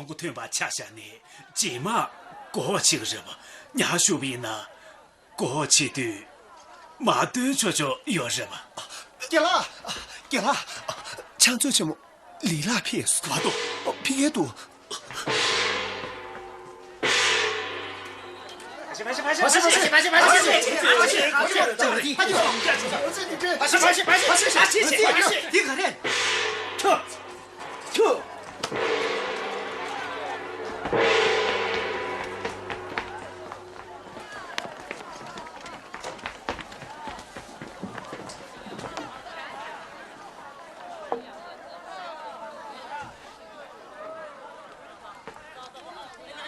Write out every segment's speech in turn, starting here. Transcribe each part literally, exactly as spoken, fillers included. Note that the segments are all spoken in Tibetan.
མགོ་ཐོན་པ་ཆ་བཞག་ནས་རྗེས་མ་གོ་བ་ཆེ་གི་རེད་པ། ཉག་ཞུ་བ་ཡིན་ན་གོ་བ་ཆེ་དུས་མ་སྟོན་ཆོག་ཆོག་ཡོད་རེད་པ། རྒན་ལགས། རྒན་ལགས། ཕྱག་མཛོད་ཆེན་མོ་ལི་ལགས་ཕེབས་སོང་། མ་གཏོགས། ཕེབས་ཀྱི་འདུག་འདི་ག་རེད། ཁྱོད། ཁྱོད།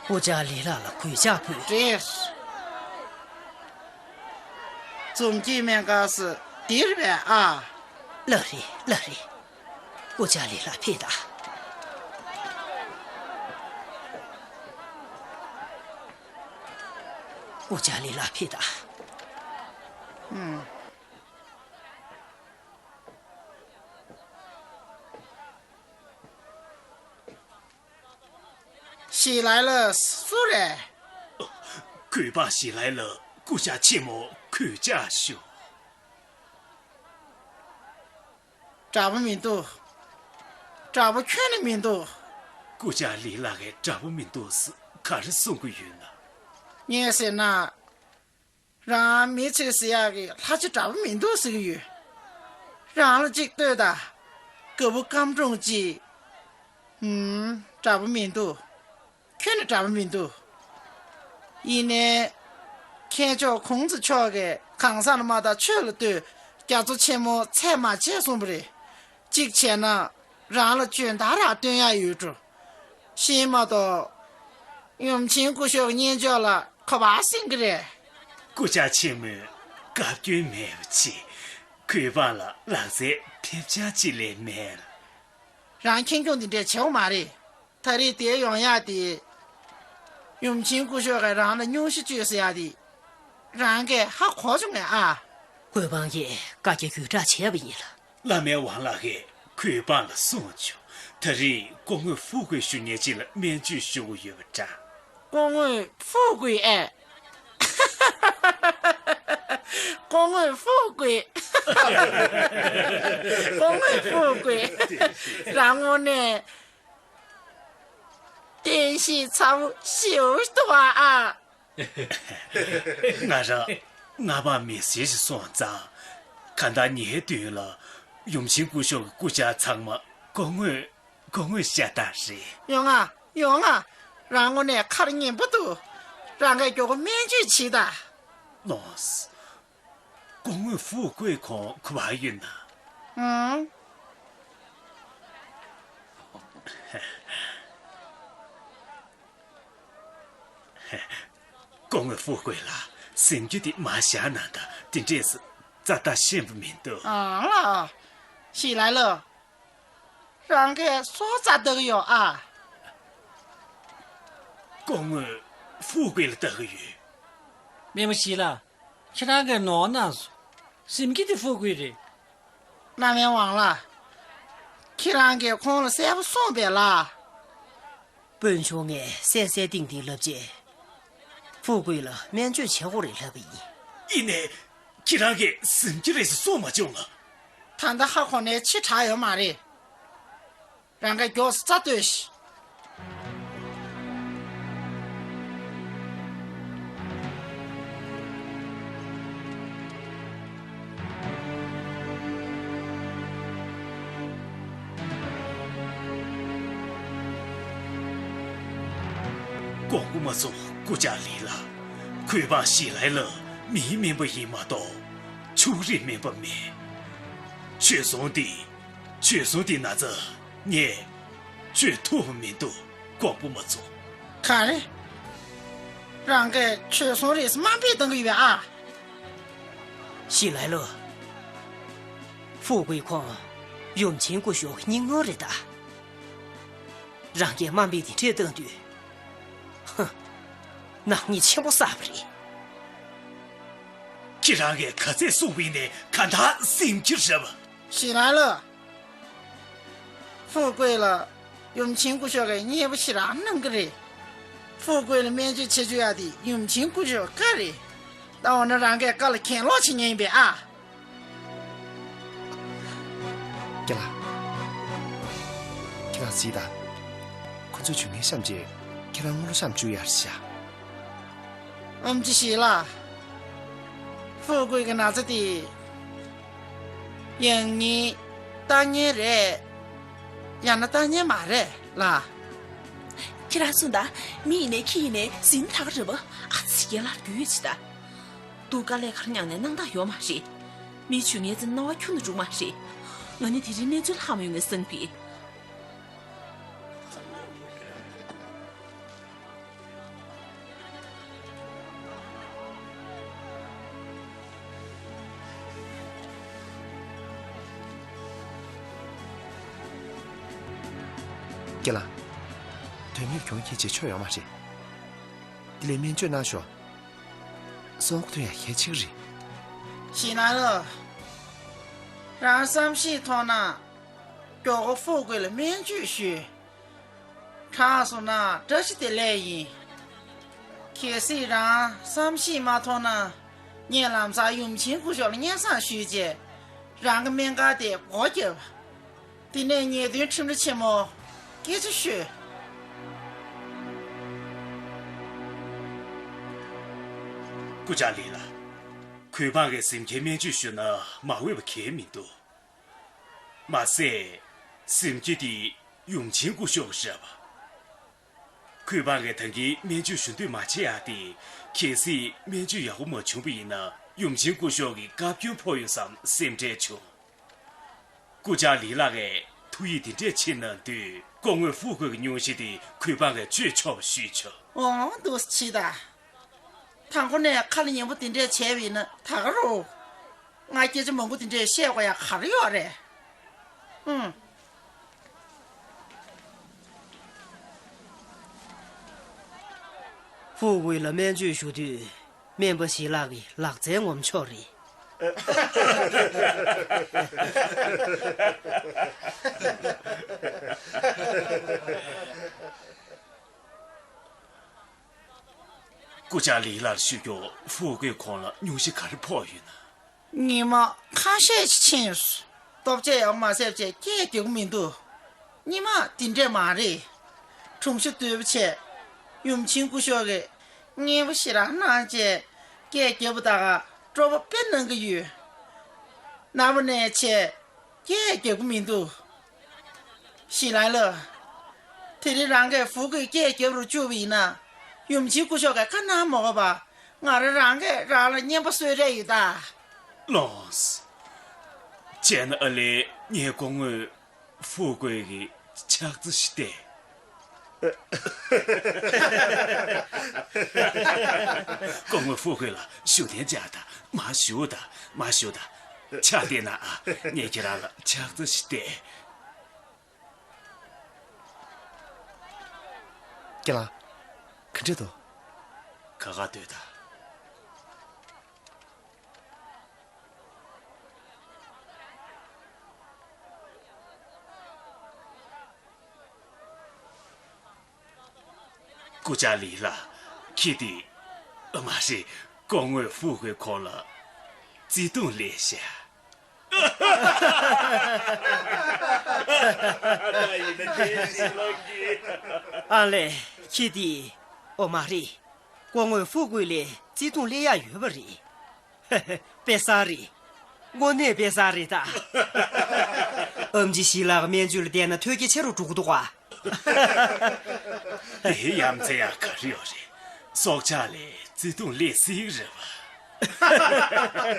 སྐུ་བཅར་ལི་ལགས་ལ་གུས་ཕྱག་ཕུལ། རེད། འཛོམས་སྐྱིད་སྨན་ཁང་ཟེར་འདི་རེད་པས་ཨ། ལགས་རེད། ལགས་རེད། སྐུ་བཅར་ལི་ལགས་ཕེབས་དང་། སྐུ་བཅར་ལི་ལགས་ཕེབས་དང་། ཨུམ། ཞི་ལའི་ལགས་སུ་རེད། གུས་པ་ཞི་ལའི་ལགས། སྐུ་ཞབས་ཆེན་མོ་གུས་ཕྱག་ཞུ། འདྲ་པོ་མི་འདུག་འདྲ་པོ་ཁྱོན་ནས་མི་འདུག་སྐུ་ཞབས་ལི་ལགས་ཀྱིས་འདྲ་པོ་མི་འདུག་ཟེར་ག་རེ་གསུང་གི་ཡོད་ན། ངས་ཟེར་ན། རང་མི་ཚེ་ཟེར་ཡག་གི་ལྷ་ཆ་འདྲ་པོ་མི་འདུག་ཟེར་གི་ཡོད། རང་ལ་གཅིག་ལྟོས་དང་། དཀར་པོ་སྐམ་གྲུང་གཅིག་ཧུམ། འདྲ་པོ་མི་འདུག་ཁྱོན་ནས་འདྲ་པོ་མི་འདུག་ཡིན་ནའི། མཁན་མཆོག་གུང་ཙི་མཆོག་གིས་གང་ཟག་ལ་མ་བལྟ་ཆོས་ལ་ལྟོས། རྒྱ་མཚོ་ཆེན་མོ་ཚད་མ་ཆེ་གསུངས་པ་རེད། གཅིག་བྱས་ན་རང་ལ་འཇོན་ཐང་རང་སྟོན་ཡག་ཡོད་འགྲོ། ཤེས་མ་གཏོགས། ཡུམ་ཆེན་སྐུ་ཞབས་ཀྱི་གཉེན་ཕྱོགས་ལ་ག་པར་ཟིན་གི་རེད། སྐུ་ཞབས་ཆེན་མོས་བཀའ་བཀྱོན་མེད་པ་བྱས། གུས་པ་ལ་ལག་རྩལ་ཐེབས་ཆག་ཅིག་ལས་མེད། རང་ཁེངས་སྐྱུང་འདི་འདྲས་བྱེད་དགོས་མ་རེད། ད་རེས་དེ་ཡོང་ཡག་དེ། ཡུམ་ཆེན་སྐུ་ཞབས་ཀྱིས་རང་ལ་སྙུང་གཞི་བཅོས་ཟེར་ཡག་དེ། རང་གིས་ཧ་གོ་བྱུང་ངས་ཨ། གུས་པ་ཡིས་བཀའ་རྒྱ་བརྒྱུད་བསྒྲགས་བྱས་པ་ཡིན་ལ། བླ་མའི་ཝང་ལགས་ཀྱིས་གུས་པ་ལ་གསུངས་བྱུང་། ད་རེས་སྐུ་ངོ་ཧྥུའུ་ཀུའི་ཞུ་མཁན་ཅིག་ལ་སྨན་བཅོས་ཞུ་དགོས་ཡོད་པ་འདྲ། སྐུ་ངོ་ཧྥུའུ་ཀུའི་ཨེ། སྐུ་ངོ་ཧྥུའུ་ཀུའི། སྐུ་ངོ་ཧྥུའུ་ཀུའི། རང་དངོས་གནས་བསྟན་བཤིག་ཚ་པོ་ཞེ་པོ་འདུག་ཨ། ང་རང་སྔ་པར་མི་སེར་ཞིག་སོང་ཙང་། གང་ལྟར་ཉེ་དུས་ལ་ཡུམ་ཆེན་སྐུ་ཞབས་ཀྱི་སྐུ་བཅར་ཚང་མ་སྐུ་ངོ་སྐུ་ངོ་ཤ་སྟག་རེད། ཡོང་ང་། ཡོང་ང་། རང་དངོས་གནས་ཁར་ཉན་པོ་འདུག་རང་གིས་མགྱོགས་པོ་སྨན་བཅོས་བྱེད་དང་། ལགས་སོ། སྐུ་ངོ་ཧྥུའུ་ཀུའི་ཁོང་ག་པར་ཡོད་ན། ཨང་། སྐུ་ངོ་ཧྥུའུ་ཀུའི་ལགས། ཟིན་རྒྱུ་དེ་མར་བཞག་གནང་དང་། དེ་འདྲས་སུ་རྩ་ལྟ་ཤེས་པ་མི་འདུག་ཨང་ལགས། ཞི་ལའི་ལགས། རང་གིས་སུ་ལ་རྩ་ལྟ་གི་ཡོད་ཨ། སྐུ་ངོ་ཧྥུའུ་ཀུའི་ལ་ལྟ་གི་ཡོད། སྨན་པ་ཞི་ལགས། ཁྱེད་རང་གིས་ནོར་གནང་སོང་། ཟིན་རྒྱུ་དེ་ཧྥུའུ་ཀུའི་རེད། བླ་མའི་ཝང་ལགས། ཁྱེད་རང་གིས་ཁོང་ལ་གསལ་པོ་གསུངས་པས་ལགས། དཔོན་ཆུང་ངས་གསལ་གསལ་ཏིང་ཏིང་ལབ་རྗེས། ཧྥུའུ་ཀུའི་ལ་སྨན་བཅོས་བྱེད་དགོས་རེད་ལབ་པ་ཡིན། ཡིན་ནའི། ཁྱེད་རང་གིས་ཟིན་རྒྱུ་རེད་ཟེར་གསུངས་མ་བྱུང་ང་། ད་ལྟ་ཧ་གོ་ནའི་ཕྱི་དྲགས་ཡོད་མ་རེད། རང་གིས་མགྱོགས་སུ་རྩ་ལྟོས་ཤིག་དགོངས་པ་མ་ཚོམས། སྐུ་བཅར་ལི་ལགས། གུས་པ་ཞི་ལའི་ལགས། མིའི་སྨན་པ་ཡིན་མ་གཏོགས་ཕྱུགས་རིགས་སྨན་པ་མིན། བྱོལ་སོང་དེ། བྱོལ་སོང་དེ་ན་ཚ་ངས་བཅོས་ཐུབ་མི་འདུག་དགོངས་པ་མ་ཚོམས། ག་རེ། རང་གིས་བྱོལ་སོང་རེད་ཟེར་དམའ་འབེབས་གཏོང་གི་ཡོད་པས་ཨ། ཞི་ལའི་ལགས། ཧྥུའུ་ཀུའི་ཁོང་ཡུམ་ཆེན་སྐུ་ཞབས་སྙིང་ནོར་རེད་ད། རང་གིས་དམའ་འབེབས་དེ་འདྲས་བཏང་དུས། ཧ། ནག་ཉེས་ཆེན་པོ་བསགས་པ་རེད། ཁྱེད་རང་གིས་ག་ཚད་གསུངས་པ་ཡིན་ནའི་གང་ལྟར་ཟིན་གྱི་རེད་པ། ཞི་ལའི་ལགས། ཧྥུའུ་ཀུའི་ལ། ཡུམ་ཆེན་སྐུ་ཞབས་ཀྱིས་མཉེས་པོ་ཞེ་དྲག་གནང་གི་རེད། ཧྥུའུ་ཀུའེ་ལ་སྨན་བཅོས་བྱེད་བཅུག་ཡག་དེ་ཡུམ་ཆེན་སྐུ་ཞབས་བཀའ་རེད། ད་འོ་ན་རང་གིས་བཀའ་ལ་གྱེན་ལོག་བྱེད་མཁན་ཡིན་པས་ཨ། ཁྱེད་ལ། ཁྱེད་རང་གཟིགས་དང་། ཁོ་ཚོས་བྱུག་མཁན་བཤམས་རྗེས་ཁྱེད་རང་སྔོན་ལ་བཤམས་བཅུག་ཡག་རེད་ཤག་ཨམ་ཆི་ཞིག་ལ། ཧྥུའུ་ཀུའེ་གི་ན་ཚ་དེ། ཡང་སྙིང་ལྟ་མཁན་རེད། ཡང་ན་ལྟ་མཁན་མ་རེད་ལ། ཁྱེད་རང་གསུངས་དང་། མི་ཡིན་ནའི་ཁྱི་ཡིན་ནའི་ཟིན་ད་ག་རེད་པ། ཨ་ཙི། རྒན་ལགས་རྒྱུས་ཡོད་ཅི་ད། སྡུག་དཀའ་ལས་ཁག་མྱངས་ནས་སྣང་དག་ཡོད་མ་རེད། མི་བྱུག་མཁན་ཚོ་རྣ་བ་ཁྱུག་ནས་འགྲོ་མ་རེད། ང་ནི་དེ་རིང་གནས་ཚུལ་ལྷག་མ་ཡོང་ངས་སེམས་སྐྱིད། རྒན་ལགས། དོན་མེད་གྱོང་ཁྱེར་བྱེད་ཆོག་ཡོད་མ་རེད། དེ་ལས་སྨན་བཅོས་གནང་ཤོག་སྲོག་ཐོན་ཡག་གལ་ཆེ་གི་རེད། ཞིག་ན་ལོ། རང་བསམ་ཤེས་ཐོག་ན། མགྱོགས་པོ་ཧྥུའུ་ཀུའེ་ལ་སྨན་བཅོས་ཞུས། དྲག་སོང་ན་བཀྲ་ཤིས་བདེ་ལེགས་ཡིན། གལ་སྲིད་རང་བསམ་ཤེས་མ་ཐོག་ན། ངས་ལམ་སང་ཡུམ་ཆེན་སྐུ་ཞབས་ལ་སྙན་སེང་ཞུས་རྗེས། རང་གི་སྨན་ཁང་དེ་སྒོ་བརྒྱབ། དེ་ནས་ཉེས་དོན་ཁྲིམས་ར་ཆེན་མོ་སྐད་ཆ་ཤོད། སྐུ་བཅར་ལགས་ལ། གུས་པ་གིས་གཟིམ་ཁྱིའི་སྨན་བཅོས་ཞུས་ན་མ་འོས་པ་གང་ཡང་མི་འདུག་མ་ཟད། གཟིམ་ཁྱི་དེ་ཡུམ་ཆེན་སྐུ་ཞབས་ཀྱི་རེད་པ། གུས་པ་གིས་ད་གིན་སྨན་བཅོས་ཞུ་འདོད་མ་བྱེད་ཡག་དེ། གལ་སྲིད་སྨན་བཅོས་ཡག་པོ་མ་བྱུང་བ་ཡིན་ན་ཡུམ་ཆེན་སྐུ་ཞབས་ཀྱི་བཀའ་བཀྱོན་ཕོག་ཡོང་བསམ་སེམས་ཁྲལ་བྱུང་། སྐུ་བཅར་ལི་ལགས་ཀྱིས་ཐུགས་ཡིད་དེ་འདྲས་ཆེ་གནང་དུས། སྐུ་ངོ་ཧྥུའུ་ཀུའེ་གི་སྙུང་གཞི་དེ་གུས་པ་གིས་བཅོས་ཆོག་པ་ཞུས་ཆོག་འོང་། འདུག་སེ་བྱེད་དང་། དང་པོ་ནས་ཁ་ལ་ཉན་པོ་དེ་འདྲས་བྱས་པ་ཡིན་ན་ད་ག་རུ། ང་སྐད་ཆ་མང་པོ་དེ་འདྲས་བཤད་དགོས་ཡག་ག་རེ་ཡོད་རེད། ཨུམ། ཧྥུའུ་ཀུའེ་ལ་སྨན་བཅོས་ཞུ་དུས། སྨན་པ་ཞི་ལགས་ཀྱི་ལག་རྩལ་ངོམ་ཆོག་རེད། སྐུ་བཅར་ལི་ལགས་ལ་ཞུ་རྒྱུ། ཧྥུའུ་ཀུའེ་ཁོང་ལ་སྙུང་གཞི་ག་རེ་ཕོག་ཡོད་ན། ཉི་མ་ཁ་ཤས་ཤིག་ཕྱིན་སོང་། ལྟོ་ཆས་ཡག་པོ་མ་ཟས་བྱས་སྐད་རྒྱག་གི་མི་འདུག་ཉི་མ་དེ་འདྲས་མ་རེད། གྲོང་གཞི་དོད་པོ་བྱས། ཡུམ་ཆེན་སྐུ་ཞབས་ཀྱིས་མཉེས་པོ་ཞེ་དྲག་གནང་བྱས། སྐད་རྒྱབ་པ་ད་ག་སྤྲོ་པོ་དཔེ་གནང་གི་ཡོད། ནངས་པ་ནས་བྱས་སྐད་རྒྱག་གི་མི་འདུག་ཞི་ལའི་ལགས། དེ་རིང་རང་གིས་ཧྥུའུ་ཀུའེ་སྐད་རྒྱབ་རུ་བཅུག་པ་ཡིན་ན། ཡུམ་ཆེན་སྐུ་ཞབས་ཀྱིས་བཀའ་གནང་མ་དགོས་པ། ང་རང་རང་གིས་རང་ལ་མཉེས་པོ་གསོལ་རས་ཡོད་ད། ལགས་སོ། བྱས་ན་ཨ་ལས་ངས་སྐུ་ངོ་ཧྥུའུ་ཀུའེ་གི་ཕྱག་རྩེ་ཞིག་སྟེར། སྐུ་ངོ་ཧྥུའུ་ཀུའེ་ལགས་བཞུགས་གདན་འཇགས་དང་། མར་བཞུགས་དང་། མར་བཞུགས་དང་། ཕྱག་བཏེགས་གནང་ཨ། ངས་ཁྱེད་རང་ལ་ཕྱག་རྩེ་ཞིག་སྟེར། ཁྱེད་ལ་ག་འདྲས་འདུག་ག་ག་སྡོད་དང་། སྐུ་བཅར་ལི་ལགས། ཁྱེད་དེ། ཨ་མ་རེད། སྐུ་ངོ་ཧྥུའུ་ཀུའེ་ཁོང་ལ་བརྩེ་དུང་སླེབས་ཤག་ཨ་ལས། ཁྱེད་དེ། ཨོ་མ་རེད། སྐུ་ངོ་ཧྥུའུ་ཀུའེ་ལ་བརྩེ་དུང་སླེབས་ཡག་ཡོད་པ་རེད། དཔེ་བཟང་རེད། དངོས་གནས་དཔེ་བཟང་རེད་ད། ཨམ་ཆི་ཞི་ལགས་ཀྱི་སྨན་བཅོས་ལ་བལྟས་ན་ཐོལ་རྒྱ་ཆེ་རུ་འགྲོ་གི་འདུག་ག་དེའི་ཡ་མཚན་ཡང་ག་རེ་ཡོད་རེད། སྲོག་ཆགས་ལ་བརྩེ་དུང་སླེབས་སྲིད་རེད་པ།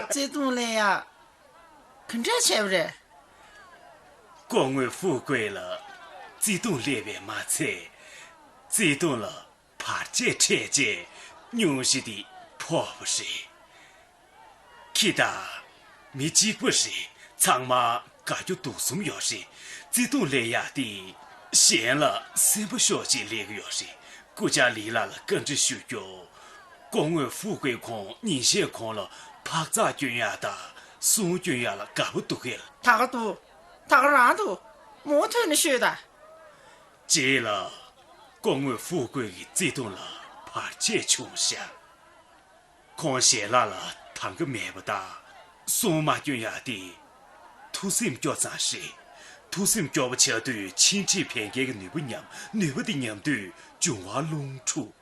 བརྩེ་དུང་སླེབས་ཡག་ག་འདྲས་བྱས་པ་རེད། སྐུ་ངོ་ཧྥུའུ་ཀུའེ་ལ་བརྩེ་དུང་སླེབས་པས་མ་ཚད། བརྩེ་དུང་ལ་བར་ཆད་འཕྲད་རྗེས་སྙུང་གཞི་དེ་ཕོག་པ་རེད། ཁྱི་དང་མི་གཅིག་པ་རེད། ཚང་མ་དགའ་སྐྱོ་སྡུག་གསུམ་ཡོད་རེད། བརྩེ་དུང་སླེབས་ཡག་དེ་གཞན་ལ་སེམས་པ་ཤོར་བྱས་སླེབས་ཀྱི་ཡོད་རེད། སྐུ་བཅར་ལི་ལགས་ལ་བཀའ་འདྲི་ཞུ་རྒྱུ། སྐུ་ངོ་ཧྥུའུ་ཀུའེ་ཁོང་ཉིན་ཤས་གོང་ལ་འཕག་འཚག་སྐྱོན་ཡག་དང་གསུང་སྐྱོན་ཡག་ལ་དགའ་པོ་འདུག་གས། ད་ག་འདུག་ད་ག་རང་འདུག་མུ་མཐུད་ནས་ཤོད་དང་། རྗེས་ལ་སྐུ་ངོ་ཧྥུ་ཀུའི་གི་བརྩེ་དུང་ལ་བར་ཆད་བྱུང་ཤག་ཁོང་ཞལ་ལག་ལ་ཐང་ག་མེད་པ་དང་། གསུང་མ་སྐྱོན་ཡག་དེ། ཐུགས་སེམས་སྐྱོ་ཙང་རེད། ཐུགས་སེམས་སྐྱོ་བ་ཆགས་དུས་ཕྱིན་ཆད་ཕན་མཁན་གྱི་ནུས་པ་ཉམས། ནུས་པ་དེ་ཉམས་དུས་འབྱུང་བ་རླུང་འཁྲུགས།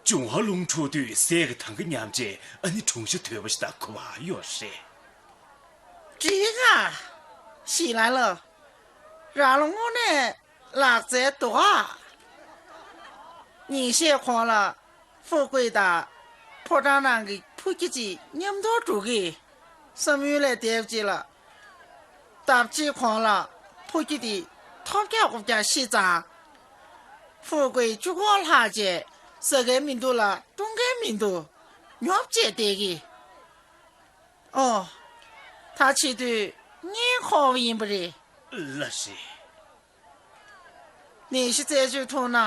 འབྱུང་བ་རླུང་འཁྲུགས་དུས་ཟས་ཀྱི་ཐང་ག་ཉམས་བྱས། ཨ་ནི་གྲུང་ཤ་དོད་པོ་ཞིག་དང་གོ་བ་ཡོད་རེད། འགྲིག་ག་ཞིག་ལ་ལོ། རང་ལ་དངོས་གནས་ལག་རྩལ་འདུག་ག་ཉིན་ཤས་གོང་ལ་ཧྥུ་ཀུའི་དང་ཕོ་བྲང་ནང་གི་ཕོ་སྐྱིད་ཅིག་མཉམ་དུ་འགྲོ་གི་བསམ་ཡུལ་ལས་འདས་པ་ཅིག་ལ། ཟླ་གཅིག་གོང་ལ་ཕོ་སྐྱིད་དེ་ཐོབ་རྒྱག་རྐུབ་རྒྱག་ཤི་ཙང་། ཧྥུ་ཀུའི་གཅུང་ཁོག་ལྷག་བྱས་ཟ་མཁན་མི་འདུག་ལ་བཀྲུང་མཁན་མི་འདུག་ཉོབ་བྱས་བསྡད་གི་ཨོ། ད་བྱེད་དུས་གཉེན་ཁོག་པ་ཡིན་པ་རེད། ལགས་སེ། ནད་གཞི་རྩད་གཅོད་ཐུབ་ན།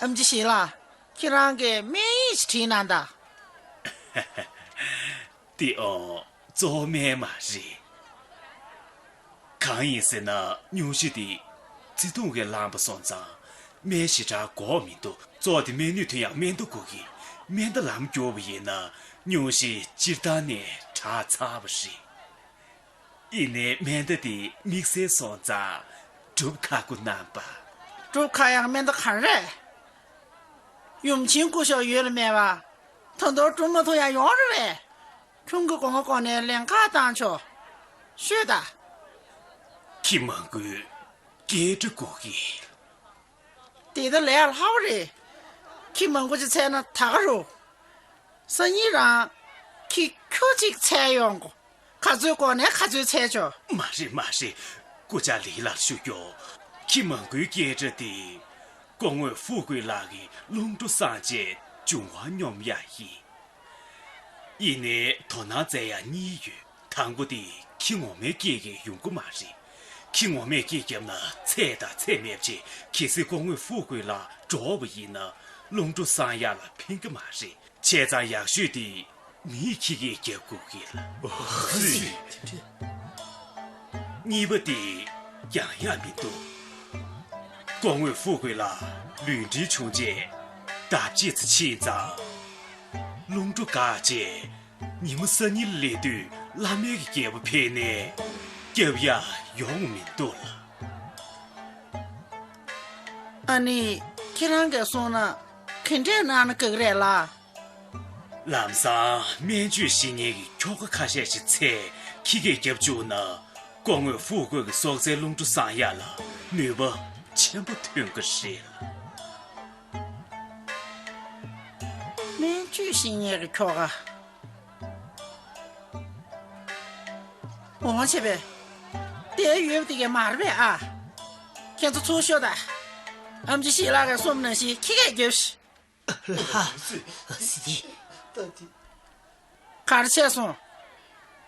ཨེམ་ཆི་ཞིག་ལ་ཁྱེད་རང་གིས་སྨན་ཡིག་ཅིག་བྲིས་གནང་དང་། དེ་ཨོ། གཙོ་བོ་སྨན་མ་རེད། གང་ཡིན་ཟེར་ན་སྙུང་གཞི་དེ་བརྩེ་དུང་གིས་བསླངས་པ་སོང་ཙང་། སྨན་ཞེ་དྲག་དགོས་མི་འདུག་གཙོ་བོ་དེ་སྨན་ནུས་ཐོན་ཡག་སྨན་འདུ་དགོས་ཀི། སྨན་འདུ་ལམ་བསྒྱུར་བ་ཡིན་ན་སྙུང་གཞི་སྤྱིར་བཏང་ནས་དྲག་ཚར་བ་རེད། ཡིན་ནའི་སྨན་འདུ་དེ་དམིགས་བསལ་སོང་ཙང་སྒྲུབ་ཁག་པོ་གནང་པ། སྒྲུབ་ཁག་ཡག་སྨན་འདུ་ག་རེ་རེད། ཡུམ་ཆེན་སྐུ་ཞབས་ཡོད་ལ་མེད་པ། ད་དུང་སྒྲུབ་མ་ཐུབ་ཡག་ཡོད་རེད་པས། ཁྱུང་གི་དགོངས་པ་གོ་ནས་ལན་ཁག་བཏང་ཆོག་ཤོད་ད། ཁྱི་མང་པོས་སྐད་སྒྲ་གོ་གི། དེ་ད་ལས་སླ་པོ་རེད། ཁྱི་མང་པོ་ཅིག་འཚོལ་ན་ད་ག་རུ། སང་ཉིན་རང་ཁྱི་ཁྱུ་གཅིག་འཚོལ་ཡོང་གོ། ག་ཚོད་དགོས་ནའི་ག་ཚོད་འཚོལ་ཆོག་མ་རེད་མ་རེད། སྐུ་ཅག་ལི་ལགས་ཞུ་རྒྱུ། ཁྱི་མང་པོའི་སྐད་སྒྲ་དེ། སྐུ་ངོ་ཧྥུ་ཀུའི་ལགས་ཀྱི་རླུང་འགྲོ་སངས་རྒྱས་འབྱུང་བ་སྙོམས་ཡག་ཡིན། ཡིན་ནའི་དོ་སྣང་བྱེད་ཡག་གཉིས་ཡོད། དང་པོ་དེ་ཁྱི་ངོ་མའི་སྐད་ཀྱིས་ཡོང་གི་མ་རེད། ཁྱི་ངོ་མས་སྐད་བརྒྱབ་ན་ཚད་དང་ཚད་མེད་བྱས། གལ་སྲིད་སྐུ་ངོ་ཧྥུ་ཀུའི་ལགས་འགྲོ་བ་ཡིན་ན་རླུང་འགྲོ་སངས་ཡག་ལ་ཕན་གི་མ་རེད། བྱས་ཙང་ཡག་ཤོས་དེ་མིས་ཁྱི་སྐད་རྒྱབ་དགོས་ཀྱི་ལ། གཉིས་པ་དེ་ཡང་ཡག་མི་འདུག་སྐུ་ངོ་ཧྥུ་ཀུའི་ལགས་ལུས་འབྲེལ་བྱུང་རྗེས་ཟླ་གཅིག་ཙམ་ཕྱིན་ཙང་། རླུང་འགྲོ་འགག་རྗེས། ཉིན་མོ་སང་ཉིན་སླེབས་དུས་བླ་མའི་གི་རྒྱལ་པོ་ཕེབས་ནས་སྐྱབས་ཡག་ཡོང་མི་འདུག་ལ། ཨ་ནི། ཁྱེད་རང་གིས་གསུངས་ན་ག་འདྲས་གནང་ན་དགའ་གི་རེད་ལགས། ལམ་སང་སྨན་བཅོས་བྱེད་མཁན་གྱི་ཁྱོ་ག་ཁ་ཤས་ཤིག་འཚོལ། ཁྱི་སྐད་རྒྱབ་བཅུག་ན། སྐུ་ངོ་ཧྥུ་ཀུའི་གི་སྲོག་རྩའི་རླུང་འགྲོ་སངས་ཡག་ལ་ནུས་པ་ཆེན་པོ་ཐོན་གི་རེད་ལ། སྨན་བཅོས་བྱེད་མཁན་གྱི་ཁྱོ་ག་འོང་བྱས་པས། དེ་ཡོད་པ་དེ་གས་མ་རེད་པས་ཨ། ཁྱེད་ཚོ་ཚུར་ཤོག་དང་། ཨེམ་ཆི་ཞིག་ལགས་ཀྱིས་གསུངས་ནང་བཞིན་ཁྱི་སྐད་རྒྱབ་ཤིག་ལྷ། སི། ག་རེ་བྱས་སོང་།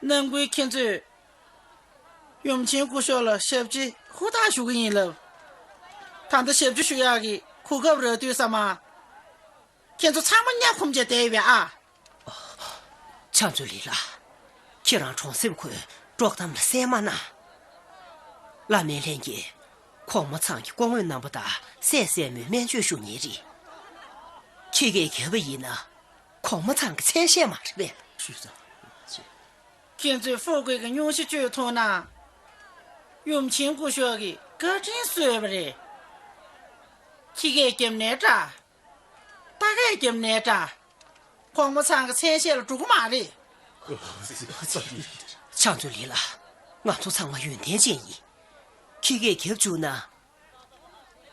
ནམ་རྒྱུན་ཁྱེད་ཚོས་ཡུམ་ཆེན་སྐུ་ཞབས་ལ་ཞབས་ཕྱི་ཧུར་ཐག་ཞུ་གི་ཡིན་ལབ། ད་ལྟ་ཞབས་ཕྱི་ཞུ་ཡག་གི་གོ་སྐབས་རག་དུས་ཙམ་མ། ཁྱེད་ཚོ་ཚང་མ་ཉ་ཁུམ་བྱས་བསྡད་ཡོད་པས་ཨ། ཕྱག་མཛོད་ལི་ལགས། ཁྱེད་རང་གྲོང་གསེབ་ཁོའི་དཀྲོག་གཏམ་ལ་གསན་མ་གནང་། བླ་སྨན་ལྷན་རྒྱས། གོང་མ་ཚང་གི་སྐུ་ངོ་རྣམ་པ་དང་སྲས་སྲས་མོའི་སྨན་བཅོས་ཞུ་མཁན་རེད། ཁྱི་སྐད་རྒྱབ་པ་ཡིན་ན། གོང་མ་ཚང་གི་མཚན་ཤས་མ་རེད་པས། ཁྱེད་ཚོས་ཧྥུ་ཀུའི་གི་སྙུང་གཞི་བཅོས་ཐུབ་ན། ཡུམ་ཆེན་སྐུ་ཞབས་ཀྱི་བཀའ་དྲིན་གསོས་པ་རེད། ཁྱི་སྐད་རྒྱབ་ནའི་འདྲ། རྟ་སྐད་རྒྱབ་ནའི་འདྲ། གོང་མ་ཚང་གི་མཚན་ཤས་ལ་འགྲོ་གི་མ་རེད། ཕྱག་མཛོད་ལི་ལགས། ང་ཚོ་ཚང་མ་ཡོན་ཏན་ཅན་ཡིན། ཁྱི་སྐད་རྒྱབ་བཅུག་ན།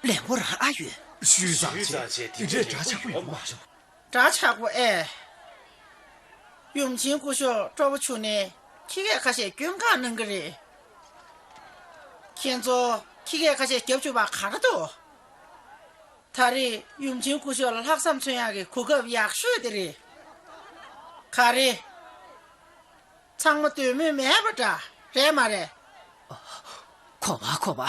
ལན་པོ་རང་ཨ་ཡོད། ཞུས་ཙང་བྱས་དེ་འདྲའི་འདྲ་ཆགས་པོ་ཡོད་མ་རེད། འདྲ་ཆགས་པོ་ཨེ། ཡུམ་ཆེན་སྐུ་ཞབས་སྤྲོ་པོ་བྱུང་ནས་ཁྱི་སྐད་ཁ་ཤས་སྐྱོན་གང་གནང་གི་རེད། ཁྱེད་ཚོ་ཁྱི་སྐད་ཁ་ཤས་རྒྱབ་བཅུག་པ་ག་རེ་འདུག་ད་རེས་ཡུམ་ཆེན་སྐུ་ཞབས་ལ་ལྷག་བསམ་མཚོན་ཡག་གི་གོ་སྐབས་ཡག་ཤོས་དེ་རེད། ག་རེ། ཚང་མ་འདོད་མོས་མེད་པ་འདྲ་རེད་མ་རེད། གོ་བ་གོ་བ།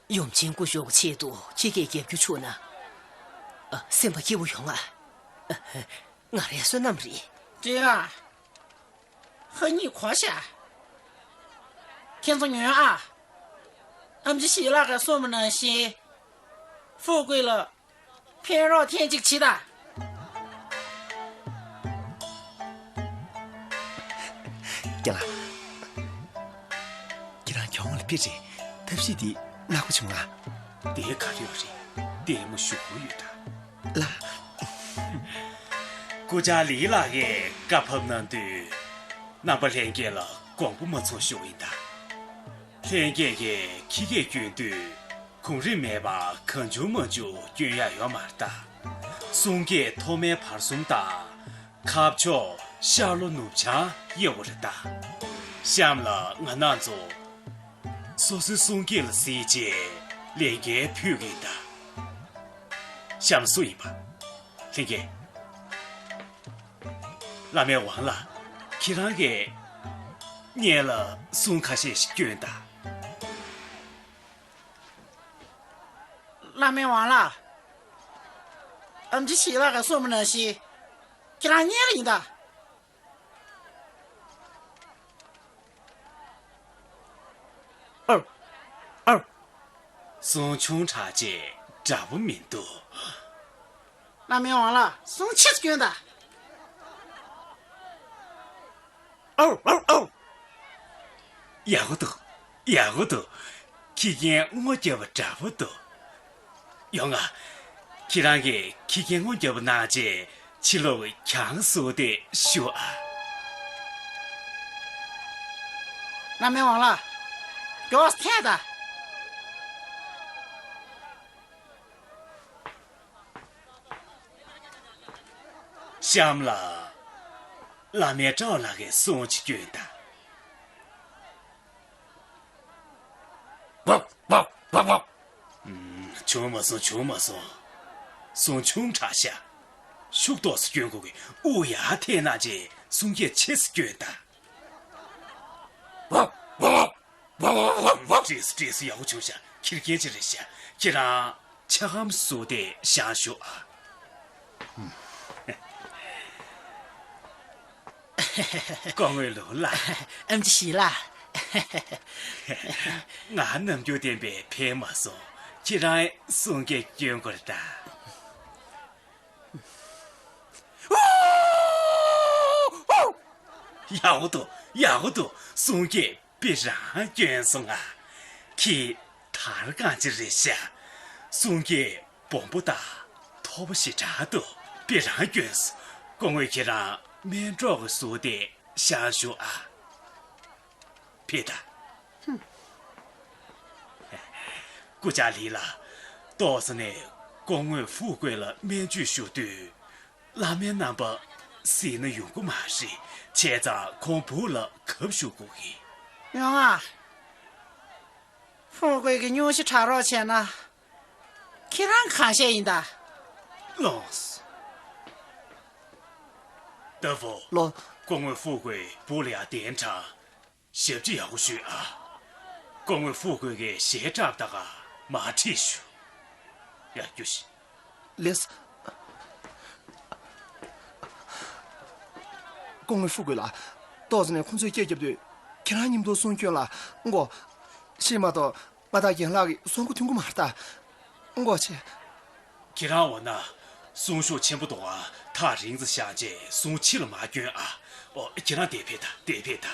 ཡུམ་ཆེན་སྐུ་ཞབས་ཀྱི་ཆེད་དུ་ཁྱི་སྐད་རྒྱབ་རྒྱུ་བྱུང་ན། ཨ། སེམས་པ་སྐྱིད་པོ་ཡོང་ང་། ཨ། ང་རའི་བསོད་ནམས་རེད། འགྲིག་ཨ། ཧ་གཉིས་གོ་ཤག་ཁྱེད་ཚོ་ཉོན་ཨ། ཨམ་ཆི་ཞི་ལགས་ཀྱིས་གསུངས་པ་ནང་བཞིན། ཧྥུའུ་ཀུའི་ལ་ཕན་རོགས་ཐེངས་གཅིག་བྱེད་དང་། རྒན་ལགས། ཁྱེད་རང་གྱོང་ལ་དཔེ་རེད། ཐབས་ཤེས་འདི་གནང་དགོས་བྱུང་ང་། དེ་ག་རེ་རེད། ལྟད་མོ་ཞུ་དགོས་ཡོད་ད། ལགས། སྐུ་བཅར་ལི་ལགས་ཀྱིས་བཀའ་ཕབ་གནང་དུས། རྣམ་པ་ལྷན་རྒྱས་ལ་དགོངས་པ་མ་ཚོམ་ཞུ་ཡིན་ད། ལྷན་རྒྱས་ཀྱིས་ཁྱི་སྐད་སྐྱོན་དུས། གོང་རིམ་མེད་པར་གང་བྱུང་མང་བྱུང་སྐྱོན་ཡག་ཡོད་མ་རེད་ད། གསུང་སྐད་མཐོ་དམན་བར་གསུམ་དང་། ཁ་ཕྱོགས་ཤར་ལྷོ་ནུབ་བྱང་དབྱེ་བ་རེད་ད། གཤམ་ལ་ང་རང་ཚོ་སོ་སོའི་གསུང་སྐད་ལ་གཟིགས་རྗེས་ལས་འགན་ཕུལ་གྱི་ཡིན་ད། གཤམ་སུ་ཡིན་པ། ལྷན་རྒྱས། བླ་མའི་ཝང་ལགས། ཁྱེད་རང་གིས་སྔོན་ལ་གསུང་ཁ་ཤས་ཤིག་བསྐྱོན་དང་། བླ་མའི་ཝང་ལགས། ཨམ་ཆི་ཞི་ལགས་ཀྱིས་གསུངས་པ་ནང་བཞིན། ཁྱེད་རང་སྔོན་ལ་ཡིན་ད། ཨར། ཨར། གསུང་ཆུང་དྲགས་བྱས་འདྲ་པོ་མི་འདུག་བླ་མའི་ཝང་ལགས། གསུང་ཆེ་ཙམ་སྐྱོན་དང་། ཨར། ཨར། ཨར། ཡག་པོ་འདུག་ཡག་པོ་འདུག་ཁྱི་རྒན་སྔོ་རྒྱབ་པ་འདྲ་པོ་འདུག་ཡོང་ང་། ཁྱེད་རང་གིས་ཁྱི་རྒན་སྔོ་རྒྱབ་པ་གནང་རྗེས་ཕྱི་ལོགས་གྱང་བཟོ་སྟེ་བཞུགས་ཨ། བླ་མའི་ཝང་ལགས། མགྱོགས་ཐད་དང་། གཤམ་ལ། བླ་མའི་ཀྲའོ་ལགས་ཀྱིས་གསུང་ཅིག་བསྐྱོན་དང་། བབ་བབ་བབ་བབ། ཨུམ། བྱུང་མ་སོང་། བྱུང་མ་སོང་། གསུང་ཆུང་དྲགས་ཤག་ཤུགས་ཏོག་ཙམ་སྐྱོན་དགོས་ཀྱི། དབུགས་ཡར་འཐེན་གནང་རྗེས་གསུང་སྐད་ཆེ་ཙམ་སྐྱོན་དང་། བབ་བབ་བབ། བྲིས་སོ། བྲིས་སོ། ཡག་པོ་བྱུང་ཤག་ཁྱི་རྒན་ཅིག་རེད་ཤག་ཁྱེད་རང་འཁྱག་སྒམ་བཟོས་ཏེ་བཞག་ཤོག་ཨ། སྐུ་ངོ་ལུའུ་ལགས། ཨམ་ཆི་ཞི་ལགས། ང་རྣམ་འགྱུར་ལྡན་པས་ཕན་མ་སོང་། ཁྱེད་རང་གསུང་སྐད་སྐྱོན་དགོས་རེད་ད། ཡག་པོ་འདུག་ཡག་པོ་འདུག་གསུང་སྐད་དཔེ་རང་སྐྱོན་སོང་ང་། ཁྱི་དར་གང་ཅི་རེད་ཤག་གསུང་སྐད་སྦོམ་པོ་དང་མཐོ་པོ་ཞེ་དྲག་འདུག་དཔེ་རང་སྐྱོན་སོང་། སྐུ་ངོ་ཁྱེད་རང་སྨན་གྲོགས་ཀྱི་ཟུར་དེ་བཞག་ཤོག་ཨ། ཕེབས་དང་། སྐུ་བཅར་ལི་ལགས། ཏོག་ཙམ་ནས་སྐུ་ངོ་ཧྥུ་ཀུའེ་ལ་སྨན་བཅོས་ཞུ་དུས། བླ་མའི་རྣམ་པ་གཟིགས་ན་ཡོང་གི་མ་རེད། བྱས་ཙང་ཁོང་བུ་ལ་གབ་ཞུ་དགོས་ཀྱི། ཡོང་ང་། ཧྥུ་ཀུའེ་གིས་སྙུང་གཞི་དྲག་རོགས་བྱས་ན། ཁྱེད་རང་གང་བཤད་ཡིན་ད། ལོངས། ཏ་ཧྥུ། ལོ། སྐུ་ངོ་ཧྥུ་ཀུའེ་བུ་ལ་ཡར་གདན་དྲངས། ཞབས་ཕྱི་ཡག་པོ་ཞུས་ཨ། སྐུ་ངོ་ཧྥུ་ཀུའེ་གིས་ཞལ་བཀྲམ་ད་ག་མར་ཁྲིད་ཞུ། ཡར་རྒྱུགས་ཤིག་ལེས། སྐུ་ངོ་ཧྥུ་ཀུའེ་ལགས། ཏོག་ཙམ་ནས་ཁོང་ཚོས་སྐད་བརྒྱབ་དུས། ཁྱེད་རང་མཉམ་དུ་གསུང་སྐྱོན་ལ་མགོ། ཤེས་མ་གཏོགས་ང་དང་རྒན་ལགས་ཀྱི་གསུང་གོ་ཐོན་གི་མ་རེད་ད། མགོ་ཆེ། ཁྱེད་རང་འོ་ན་གསུང་ཤུགས་ཆེན་པོ་གཏོང་ཨ། ཐག་རིང་ཙམ་བཞག་རྗེས་གསུང་ཕྱི་ལ་མར་བསྐྱོན་ཨ། ཨོ། ཁྱེད་རང་དེར་ཕེབས་དང་། དེར་ཕེབས་དང་།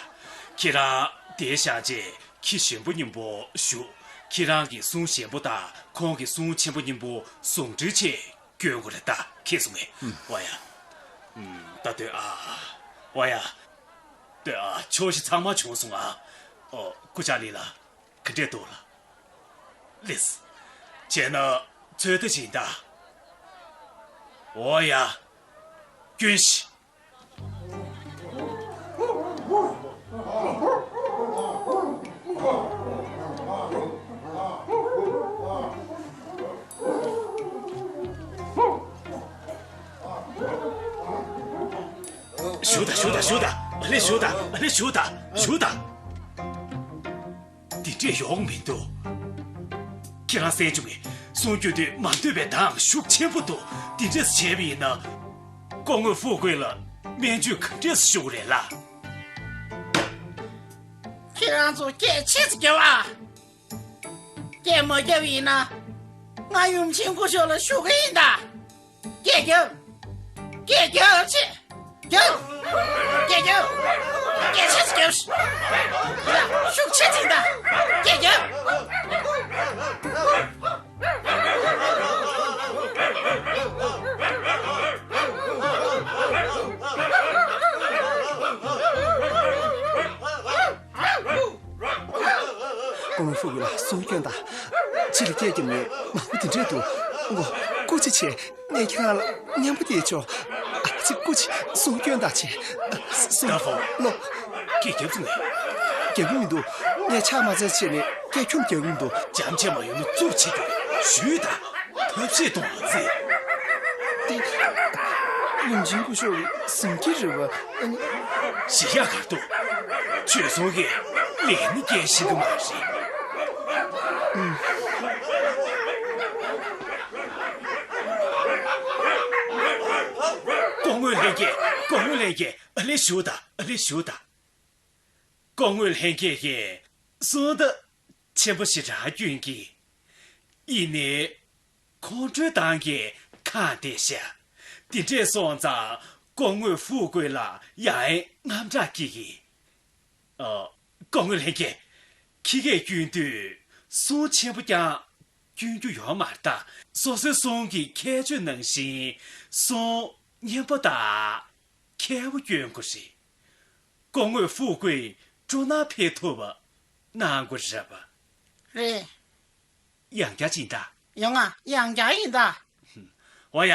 ཁྱེད་རང་དེར་བཞག་རྗེས་ཁྱི་གཞན་པ་མཉམ་པོ་བཞུགས། ཁྱེད་རང་གི་གསུང་གཞན་པོ་དང་ཁོང་གི་གསུང་ཆེན་པོ་མཉམ་པོ་ཟུང་འབྲེལ་བྱས་སྐྱོན་དགོས་རེད་ད། ཁྱེད་གསུང་ངས། ཨ་ཡ། ད་སྡོད་ཨ། ཨ་ཡ། སྡོད་ཨ། ཆོག་ཤེས་ཚང་མ་བྱུང་སོང་ཨ། ཨོ། སྐུ་བཅར་ལི་ལགས། ག་འདྲས་འདུག་ལགས། ལེས། བྱས་ན་ཚོད་ལྟ་བྱེད་ད། ཨོ་ཡ། སྐྱོན་ཞིག་བཞུགས་དང་། བཞུགས་དང་། བཞུགས་དང་། ཨ་ནི་བཞུགས་དང་། ཨ་ནི་བཞུགས་དང་། བཞུགས་དང་། འདི་འདྲས་ཡོང་མི་འདུག་ཁྱེད་རང་གསན་བྱུང་ངས། གསུང་སྐྱོན་དུས་མ་འདོད་པའི་གདངས་ཤུགས་ཆེན་པོ་འདུག་འདི་འདྲས་བྱས་པ་ཡིན་ན། སྐུ་ངོ་ཧྥུ་ཀུའེ་ལ་སྨན་བཅོས་ག་འདྲས་ཞུ་དགོས་རེད་ལགས། ཁྱེད་རང་ཚོ་སྐད་ཆེ་ཙམ་རྒྱབ་ཨ། སྐད་མ་རྒྱབ་ཡིན་ན། ང་ཡུམ་ཆེན་སྐུ་ཞབས་ལ་ཞུ་གི་ཡིན་ད། སྐད་རྒྱབ། སྐད་རྒྱབ་ཆེ། རྒྱབ། སྐད་རྒྱབ། སྐད་ཆེ་ཆེ་རྒྱབ། ཡ། ཤུགས་ཆེ་ཆེ་ད། སྐད་རྒྱབ། སྐུ་ངོ་ཧྥུ་ཀུའི་ལགས་གསུང་སྐྱོན་དང་། ཕྱི་ལ་སྐད་རྒྱབ་ནས་མང་པོ་དེ་འདྲས་འདུག་ཨོ། སྐུ་མཁྱེན་ཆེ། ངས་ཁྱེད་རང་ལ་མཉམ་པོ་བསྡད་ཆོག་ཨ་ཙི། སྐུ་མཁྱེན། གསུང་སྐྱོན་དང་ཆེ། གསུང་། ཏ་ཧྥུ། ལོ། སྐད་རྒྱབ་ཚུགས་ནས། རྒྱབ་ཀྱི་མི་འདུག་ངས་ཕྱག་མ་འཚལ་བྱས་ནས་སྐད་ཁྱོམ་རྒྱག་གི་མི་འདུག་རྒྱབ་འཆལ་མ་ཡོང་ན་བཙུགས་བྱེད་རྒྱུ་ཞུས་དང་། ཐབས་ཤེས་གཏོང་ཨ་ཙི། དེ། ཡུམ་ཆེན་སྐུ་ཞབས་ཀྱིས་གཟིམ་གྱི་རེད་པ། ཨ་ནི། ཞེ་དྲག་ག་རེ་འདུག་བྱོལ་སོང་གི་ལས་ནི་སྐྱེལ་ཤེས་ཀྱི་མ་རེད། ཨུམ། སྐུ་ངོ་ལྷན་རྒྱས། སྐུ་ངོ་ལྷན་རྒྱས། ཨ་ལེ་བཞུགས་དང་། ཨ་ལེ་བཞུགས་དང་། སྐུ་ངོ་ལྷན་རྒྱས་ཀྱིས་གསུང་སྟངས་ཆེན་པོ་ཞེ་དྲག་སྐྱོན་གྱི། ཡིན་ནའི། ཁོང་ཁྲོའི་གདངས་ཀྱིས་ཁ་བདེ་ཤག་དེ་འདྲས་སོང་ཙང་སྐུ་ངོ་ཧྥུ་ཀུའི་ལ་ཡང་དངངས་སྐྲག་སྐྱེ་གི། ཨ། སྐུ་ངོ་ལྷན་རྒྱས། ཁྱི་སྐད་སྐྱོན་དུས་གསུང་ཆེན་པོ་རྐྱང་སྐྱོན་རྒྱུ་ཡོད་མ་རེད་ད། སོ་སོའི་གསུང་གི་ཁྱད་ཆོས་ནང་བཞིན་གསུང་སྙན་པོ་དང་མཁས་པོ་སྐྱོན་དགོས་རེད། སྐུ་ངོ་ཧྥུ་ཀུའི་སྤྲོ་སྣང་འཕེལ་ཐུབ་པ་གནང་དགོས་རེད་པ། རེད། ཡང་བསྐྱར་ཅིག་ཡིན་ད། ཡོང་ང་། ཡང་བསྐྱར་ཡིན་ད། འོ་ཡ།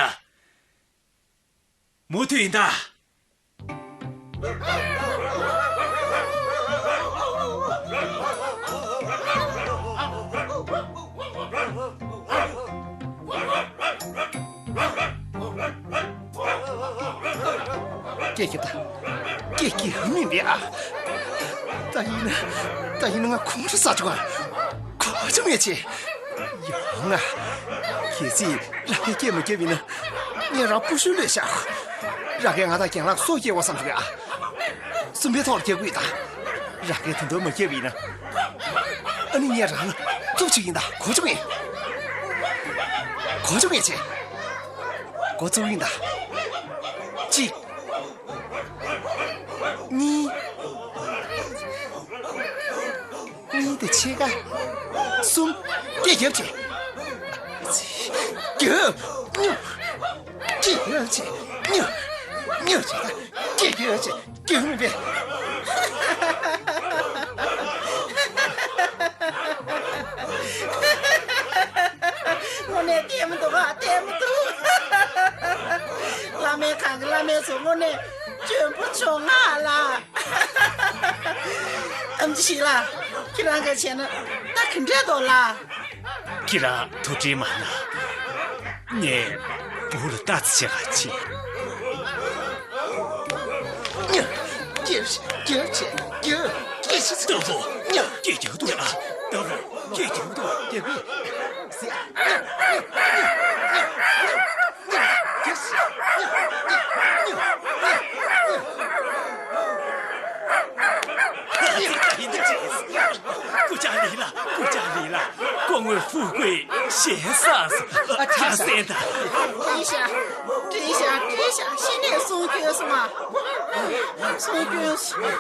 མུ་མཐུད་ཡིན་ད། སྐད་རྒྱབ་དང་། སྐད་རྒྱག་གི་མིན་པས་ཨ། ད་ཡིན་ན། ད་ཡིན་ན་ང་ཁོང་ཁྲོ་ཟ་བཅུག་ཨ། གོ་བ་ཆུང་ངེས་ཆེ། ཡོང་ང་། གལ་སྲིད་རང་གིས་སྐད་མ་རྒྱབ་ཡིན་ན། ངས་རང་ཀུ་ཤུ་ལས་བཞག་རང་གིས་ང་དང་རྒན་ལགས་སྲོག་སྐྱེལ་བ་བསམ་བྱུང་ཨ། སུམ་པའི་ཐོག་ལ་རྒྱག་གི་ཡོད་ད། རང་གིས་དོན་དུ་མ་རྒྱབ་ཡིན་ན། ཨ་ནི་ངས་རང་ལ་བཙུགས་བྱེད་ཀྱི་ཡིན་ད། གོ་བྱུང་ངས། གོ་བྱུང་ངས་ཆེ། འགོ་བཙུགས་ཡིན་ད། གཅིག་གཉིས། གཉིས་དེ་ཕྱེད་ཀ་གསུམ། སྐད་རྒྱབ་བྱེད། རྒྱབ། སྐད་རྒྱབ་བྱེད། སྐད་རྒྱབ་བྱེད། སྐད་རྒྱབ་བྱེད། རྒྱབ་མི་པས། དངོས་གནས་བདེ་མི་འདུག་ག་བདེ་མི་འདུག་བླ་མའི་ཁང་གི་བླ་མའི་ཚོ་དངོས་གནས་འཇོན་པོ་བྱུང་ང་ལ། ཨེམ་ཆི་ཞིག་ལ། ཁྱེད་རང་གིས་བྱས་ན་ད་ག་འདྲས་འདུག་ལ། ཁྱེད་རང་ཐུགས་ཁྲལ་མ་གནང་། ངས་བུ་ལ་ལྟ་ཙམ་བྱེད་ག་ཕྱིན། ཉ། སྐྱེ་སྐྱེ་སྐྱེ་སྐྱེ་སྐྱེ་སྐྱེ། ཏ་བུ། ཉ། སྐད་རྒྱག་འདུག་ཨ། ཏ་བུ། སྐད་རྒྱག་འདུག་ཨ། རྒྱག་གི། ཟེར། ཉ་ཉ་ཉ་ཉ་ཉ། སྐུ་བཅར་ལེགས་ལ། སྐུ་བཅར་ལེགས་ལ། སྐུ་ངོ་ཧྥུ་ཀུའི་ཞལ་བཟང་སོང་། ཨ། ཁ་གསལ་དང་། བཀྲིན་ཆེ། བཀྲིན་ཆེ། བཀྲིན་ཆེ། གཞི་ནས་གསུང་སྐྱོན་སོང་ང་། གསུང་སྐྱོན་སོང་།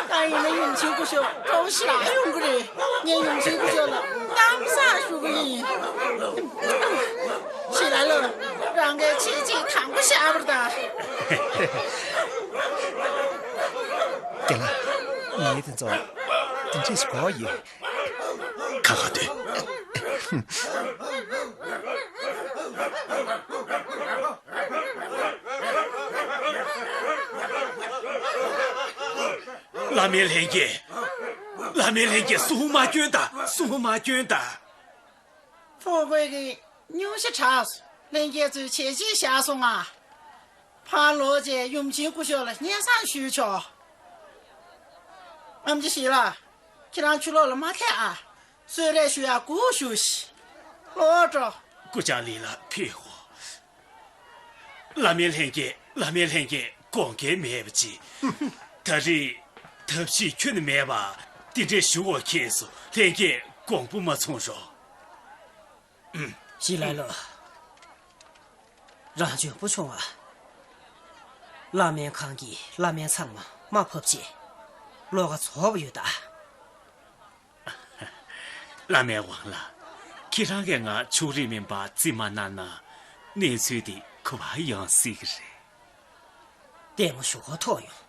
ད་ཡིན་ན་ཡུམ་ཆེན་སྐུ་ཞབས་གྲོགས་ཞེ་དྲག་ཡོང་གི་རེད། ངས་ཡུམ་ཆེན་སྐུ་ཞབས་ལ་གཏམ་བཟང་ཞུ་གི་ཡིན། ཞེ་ལ་ལ། རང་གིས་བྱས་རྗེས་དང་པོ་བཞག་པར་གདའ། རྒན་ལགས། ངས་དེ་ཚོ་དེ་འདྲས་ཞིག་གོ་ཡིན། ཁ་ཁ་སྡོད། བླ་མའི་ལྷན་རྒྱས། བླ་མའི་ལྷན་རྒྱས། གསུང་མ་སྐྱོན་དང་། གསུང་མ་སྐྱོན་དང་། ཧྥུ་ཀུའི་གིས་སྙུང་གཞི་དྲགས་སོང་། ལྷན་རྒྱས་ཚོས་བྱས་རྗེས་བཞག་སོང་ང་། ཕར་ལོག་བྱས་ཡུམ་ཆེན་སྐུ་ཞབས་ལ་སྙན་སེང་ཞུས་ཆོག་ཨེམ་ཆི་ཞིག་ལ། ཁྱེད་རང་ཕྱི་ལོགས་ལ་མ་ཐད་ཨ། གསོལ་རས་ཞུ་ཡག་སྒུག་བཞུགས་ཤིག་ལོག་འགྲོ། སྐུ་བཅར་ལེགས་ལ་ཕེབས་ཤོག་བླ་མའི་ལྷན་རྒྱས། བླ་མའི་ལྷན་རྒྱས། དགོངས་འགལ་མེད་པ་ཅིག་ད་རེས་ཐབས་ཤེས་ཁྱོན་ནས་མེད་པ། དེ་འདྲས་ཞུ་བ་ཁེལ་སོང་། ལྷན་རྒྱས་དགོངས་པ་མ་ཚོམས་རོགས། ཞི་ལ་ལོ། རང་འཇོན་པོ་བྱུང་བ། བླ་སྨན་ཁང་གི་བླ་སྨན་ཚང་མ་མར་ཕབ་བྱས། བློ་ཁ་རྫོགས་པ་ཡོད་ད། བླ་སྨན་ཝང་ལགས། ཁྱེད་རང་གིས་ང་ཕྱུགས་རིགས་སྨན་པ་རྩིས་མ་གནང་ན། གནས་ཚུལ་འདི་ཁོ་པ་ཡང་སྲིད་ཀྱི་རེད། ལྟད་མོ་ཞུ་ག་ཐོག་ཡོང་།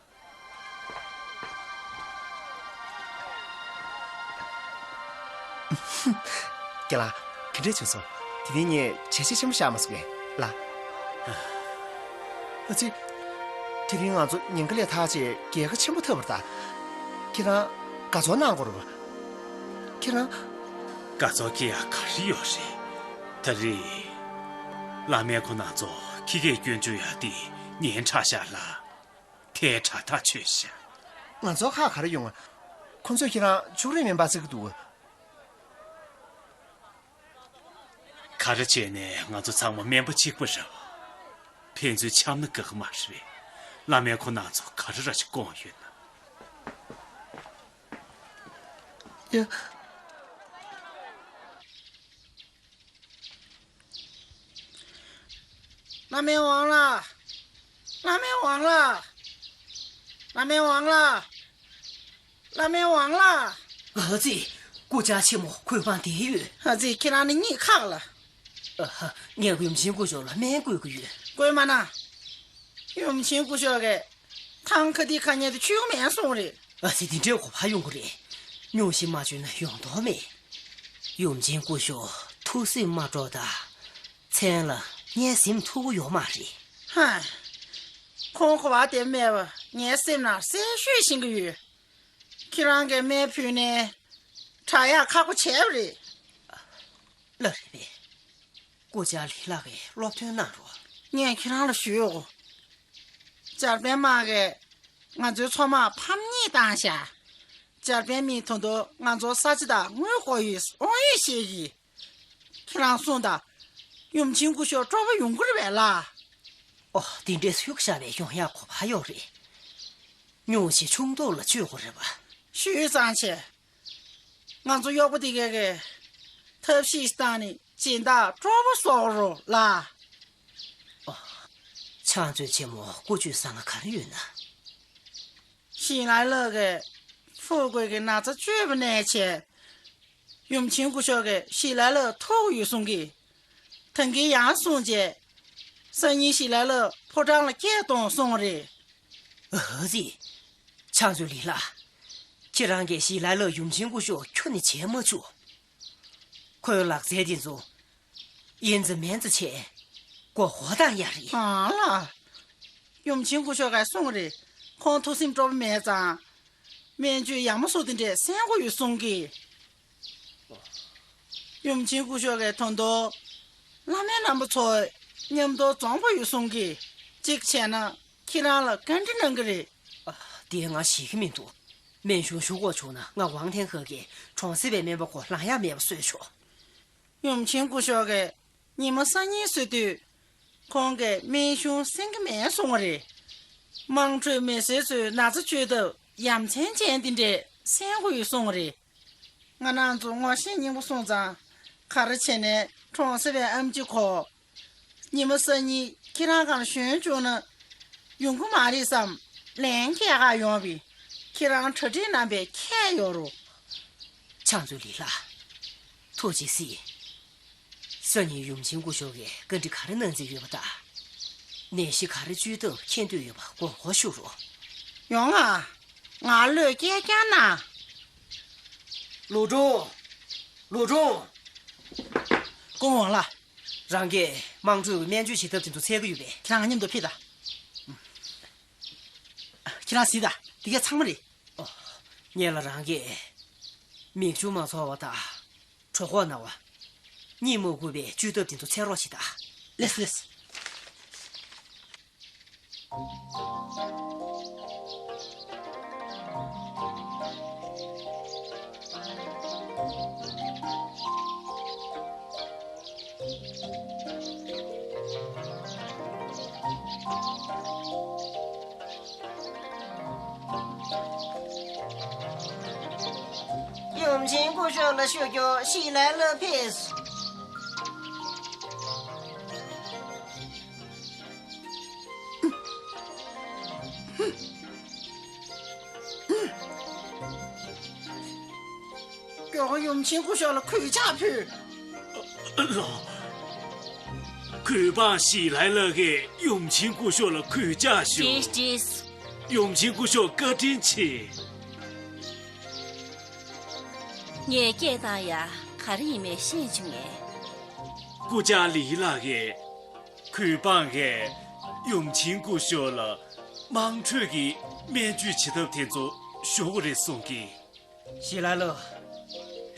རྒན་ལགས། ག་འདྲས་བྱུང་སོང་། དེ་རིང་ངས་བྱས་རྗེས་ཆེན་པོ་བཞག་མ་སོང་ངས་ལ། ཨ་ཙི། དེ་རིང་ང་ཚོ་ཉིན་དཀར་ལས་ཐར་བྱས་རྒྱལ་ཁ་ཆེན་པོ་ཐོབ་པ་རེད་ད། ཁྱེད་རང་དགའ་ཚོར་གནང་དགོས་རེད་པ། ཁྱེད་རང་། དགའ་ཚོར་སྐྱེ་ཡག་ག་རེ་ཡོད་རེད། ད་རེས། བླ་སྨན་ཁོ་རང་ཚོ་ཁྱི་སྐད་སྐྱོན་བཅུག་ཡག་དེ་སྙན་གྲགས་ཤར་ལ། དེ་དྲག་ཐག་ཆོད་ཤག་ང་ཚོར་ཁག་ག་རེ་ཡོང་ང་། ཁོ་ཚོས་ཁྱེད་རང་ཕྱུགས་རིགས་སྨན་པ་བརྩི་གི་འདུག་ག་རེ་བྱས་ནས་ང་ཚོ་ཚང་མ་སྨན་པ་གཅིག་པ་རེད་པ། ཕན་ཚུན་འཆམ་ན་དགའ་གི་མ་རེད། བླ་སྨན་ཁོ་རང་ཚོ་ག་རེ་ར་ཅིག་བསྐུངས་ཡོད་ན། ཡ། བླ་སྨན་ཝང་ལགས། བླ་སྨན་ཝང་ལགས། བླ་སྨན་ཝང་ལགས། བླ་སྨན་ཝང་ལགས། ཨ་ཙི། སྐུ་བཅར་ཆེན་མོ་གུས་པ་འདིར་ཡོད། ཨ་ཙི། ཁྱེད་རང་ནི་གཉིད་ཁག་ལ། ཨ་ཧ། ངས་ཡུམ་ཆེན་སྐུ་ཞབས་ལ་སྨན་བསྐུས་ཀྱི་ཡོད། བསྐུས་མ་གནང་། ཡུམ་ཆེན་སྐུ་ཞབས་ཀྱིས་ཐང་ཁ་དེ་ཁ་ཉལ་དུ་ཆུད་ཀྱི་མེད་གསུངས་རེད། ཨ་ཙི། དེ་འདྲའི་གོ་བ་ཡོང་གི་རེད། སྙུང་གཞི་མ་བཅོས་ན་ཡོང་དོན་མེད། ཡུམ་ཆེན་སྐུ་ཞབས་ཐུགས་སེམས་མ་སྤྲོ་ད། མཚན་ལ་ངའི་སེམས་ཐུག་གི་ཡོད་མ་རེད། ཧ། ཁོང་གོ་བ་དེ་སྨྲས་པ་ངའི་སེམས་ནང་གསལ་ཤོས་ཤེས་ཀྱི་ཡོད། ཁྱེད་རང་གིས་སྨན་ཕུལ་ནས་དྲག་ཡག་ཁག་པོ་བྱས་པ་རེད། ལགས་རེད་པས། སྐུ་བཅར་ལི་ལགས་ཀྱིས་སློབ་སྟོན་གནང་རོགས། ངས་ཁྱེད་རང་ལ་ཞུས་ཡོད་གོ། འཇར་པན་དམག་གིས་ང་ཚོའི་མཚོ་དམག་ཕམ་ཉེས་བཏང་ཤག་འཇར་པན་མིས་ད་དུང་ང་ཚོར་ས་ཆ་དང་དངུལ་དགོས་ཡོད་དབང་ཡོད་བཤད་ཀྱི། ཁྱེད་རང་གསུངས་དང་། ཡུམ་ཆེན་སྐུ་ཞབས་སྤྲོ་པོ་ཡོང་གི་རེད་པས་ལགས། ཨོ། དེ་འདྲས་ཞུ་བཞག་པས་ཡོང་ཡག་གོ་བ་ཡོད་རེད། སྙུང་གཞི་ཆུང་དུ་ལ་བཅོས་དགོས་རེད་པ། ཞུས་ཙང་བྱས། ང་ཚོ་གཡོག་པོ་དེ་གས་ཀྱིས་ཐབས་ཤེས་བཏང་ནས་སྦྱིན་བདག་སྤྲོ་པོ་བཟོ་དགོས་རེད་ལགས། ཨོ། ཕྱག་མཛོད་ཆེན་མོ་སྐུ་བཅོལ་ས་ང་ག་རེ་ཡོད་ན། ཞི་ལ་ལགས་ཀྱིས་ཕུ་རྒོད་ཀྱི་ན་ཚ་བཅོས་པ་ནས་བྱས། ཡུམ་ཆེན་སྐུ་ཞབས་ཀྱིས་ཞི་ལ་ལགས་ཐུག་ཡོད་གསུང་གི། ད་གིན་ཡང་གསུངས་རྗེས། སང་ཉིན་ཞི་ལ་ལགས་ཕོ་བྲང་ལ་སྐད་གཏོང་གསུངས་རེད། ཨ་ཙི། ཕྱག་མཛོད་ལི་ལགས། ཁྱེད་རང་གིས་ཞི་ལ་ལགས་ཡུམ་ཆེན་སྐུ་ཞབས་ཁྱོན་ནས་བྱེད་མ་བཅུག་ཁོའི་ལག་རྩལ་དེ་ཚོ། ཡིན་ཙི་མིན་ཙི་བྱས། མགོ་སྐོར་བཏང་ཡག་རེད། ཨ་ལ། ཡུམ་ཆེན་སྐུ་ཞབས་ཀྱིས་གསུངས་རེད། ཁོང་ཐུགས་སེམས་སྤྲོ་པོ་མེད་ཙང་། སྨན་བཅོས་ཡག་མོ་བཟོ་དེ་འདྲས་གསན་དགོས་ཡོད་གསུང་གི། ཡུམ་ཆེན་སྐུ་ཞབས་ཀྱིས་ད་དུང་། བླ་སྨན་རྣམ་པ་ཚོ་མཉམ་དུ་འཛོམས་དགོས་ཡོད་གསུང་གི། གཅིག་བྱས་ན་ཁྱེད་རང་ལ་བཀའ་འདྲི་གནང་གི་རེད། ཨ། དེ་ང་ཤེས་ཀྱི་མི་འདུག་སྨན་གཞུང་ཞུ་དགོས་བྱུང་ན་ང་ཝང་ཐེན་ཧེ་གིས་གྲོང་གསེབ་པའི་སྨན་པ་ཁོ་ལངས་ཡག་མེད་པ་བཟོས་ཆོག་ཡུམ་ཆེན་སྐུ་ཞབས་ཀྱིས་ཉི་མ་སང་ཉིན་གསོལ་དུས། ཁོང་གིས་སྨན་གཞུང་གསན་གྱི་མེད་གསུང་བ་རེད། དམངས་ཁྲོད་མི་སེར་ཚོའི་ན་ཚ་བཅོས་ཐབས་ཡ་མཚན་ཅན་དེ་འདྲས་གསན་དགོས་ཡོད་གསུང་བ་རེད། ང་རང་ཚོ་ངོ་ཤེས་སྙིང་པོ་སོང་ཙང་། ག་རེ་བྱས་ནས་གྲོང་གསེབ་པའི་ཨེམ་ཆི་ཁོ། ཉི་མ་སང་ཉིན་ཁྱེད་རང་གང་བྱུང་བྱུང་ན་ཡོང་གི་མ་རེད་བསམ། ལན་སྐྱེལ་ག་ཡོང་བས་ཁྱེད་རང་གྲ་སྒྲིག་གནང་བའི་ཁྱད་ཡོད་རེད། ཕྱག་མཛོད་ལི་ལགས། ཐུགས་རྗེ་གཟིགས། སང་ཉིན་ཡུམ་ཆེན་སྐུ་ཞབས་ཀྱིས་བཀའ་འདྲི་ག་རེ་གནང་རྩིས་ཡོད་པ་དང་། ནད་གཞི་ག་རེ་བཅོས་ཐབས་མཁྱེན་འདོད་ཡོད་པ་དགོངས་སྐོར་ཞུ་རོགས། ཡོང་ང་། ང་བློས་སྐྱེལ་རྐྱང་གནང་། ལུའུ་ཀྲུང་། ལུའུ་ཀྲུང་། སྐུ་ངོ་ཝང་ལགས། རང་གིས་དམངས་ཁྲོད་ཀྱི་སྨན་བཅོས་བྱེད་ཐབས་དེ་ཚོ་འཚོལ་གྱི་ཡོད་པས། ཁྱེད་རང་ང་མཉམ་དུ་ཕེབས་དང་། ཁྱེད་རང་གཟིགས་དང་། འདི་ག་ཚང་མ་རེད། ཨོ། ངེད་ལ་རང་གིས་མིག་ཆུ་མ་འཚོར་བ་དང་། གྲོད་ཁོག་ན་བ། གཉིད་མ་ཁུག་པའི་བཅོས་ཐབས་དེ་ཚོ་འཚོལ་རོགས་བྱེད་དང་། ལགས་སོ་ལགས་སོ། ཆེན་སྐུ་ཞབས་ལ་ཞུ་རྒྱུ་ཞི་ལའི་ལ་ཕེབས། ཀྱོག་ཡུམ་ཆེན་སྐུ་ཞབས་ལ་གུས་ཕྱག་ཕུལ། ལགས། གུས་འབངས་ཞི་ལའི་ལ་གིས་ཡུམ་ཆེན་སྐུ་ཞབས་ལ་གུས་ཕྱག་ཞུ། ཅིས་ཅིས། ཡུམ་ཆེན་སྐུ་ཞབས་བཀའ་དྲིན་ཆེ། ངས་སྐད་བཏང་ཡ། ག་རེ་ཡིན་མིན་ཤེས་བྱུང་ངས། སྐུ་བཅར་ལི་ལགས་ཀྱིས། གུས་འབངས་ཀྱིས་ཡུམ་ཆེན་སྐུ་ཞབས་ལ་དམངས་ཁྲོད་ཀྱི་སྨན་བཅོས་བྱེད་ཐབས་དེ་ཚོ་ཞུ་དགོས་རེད་གསུང་གི། ཞི་ལའི་ལ།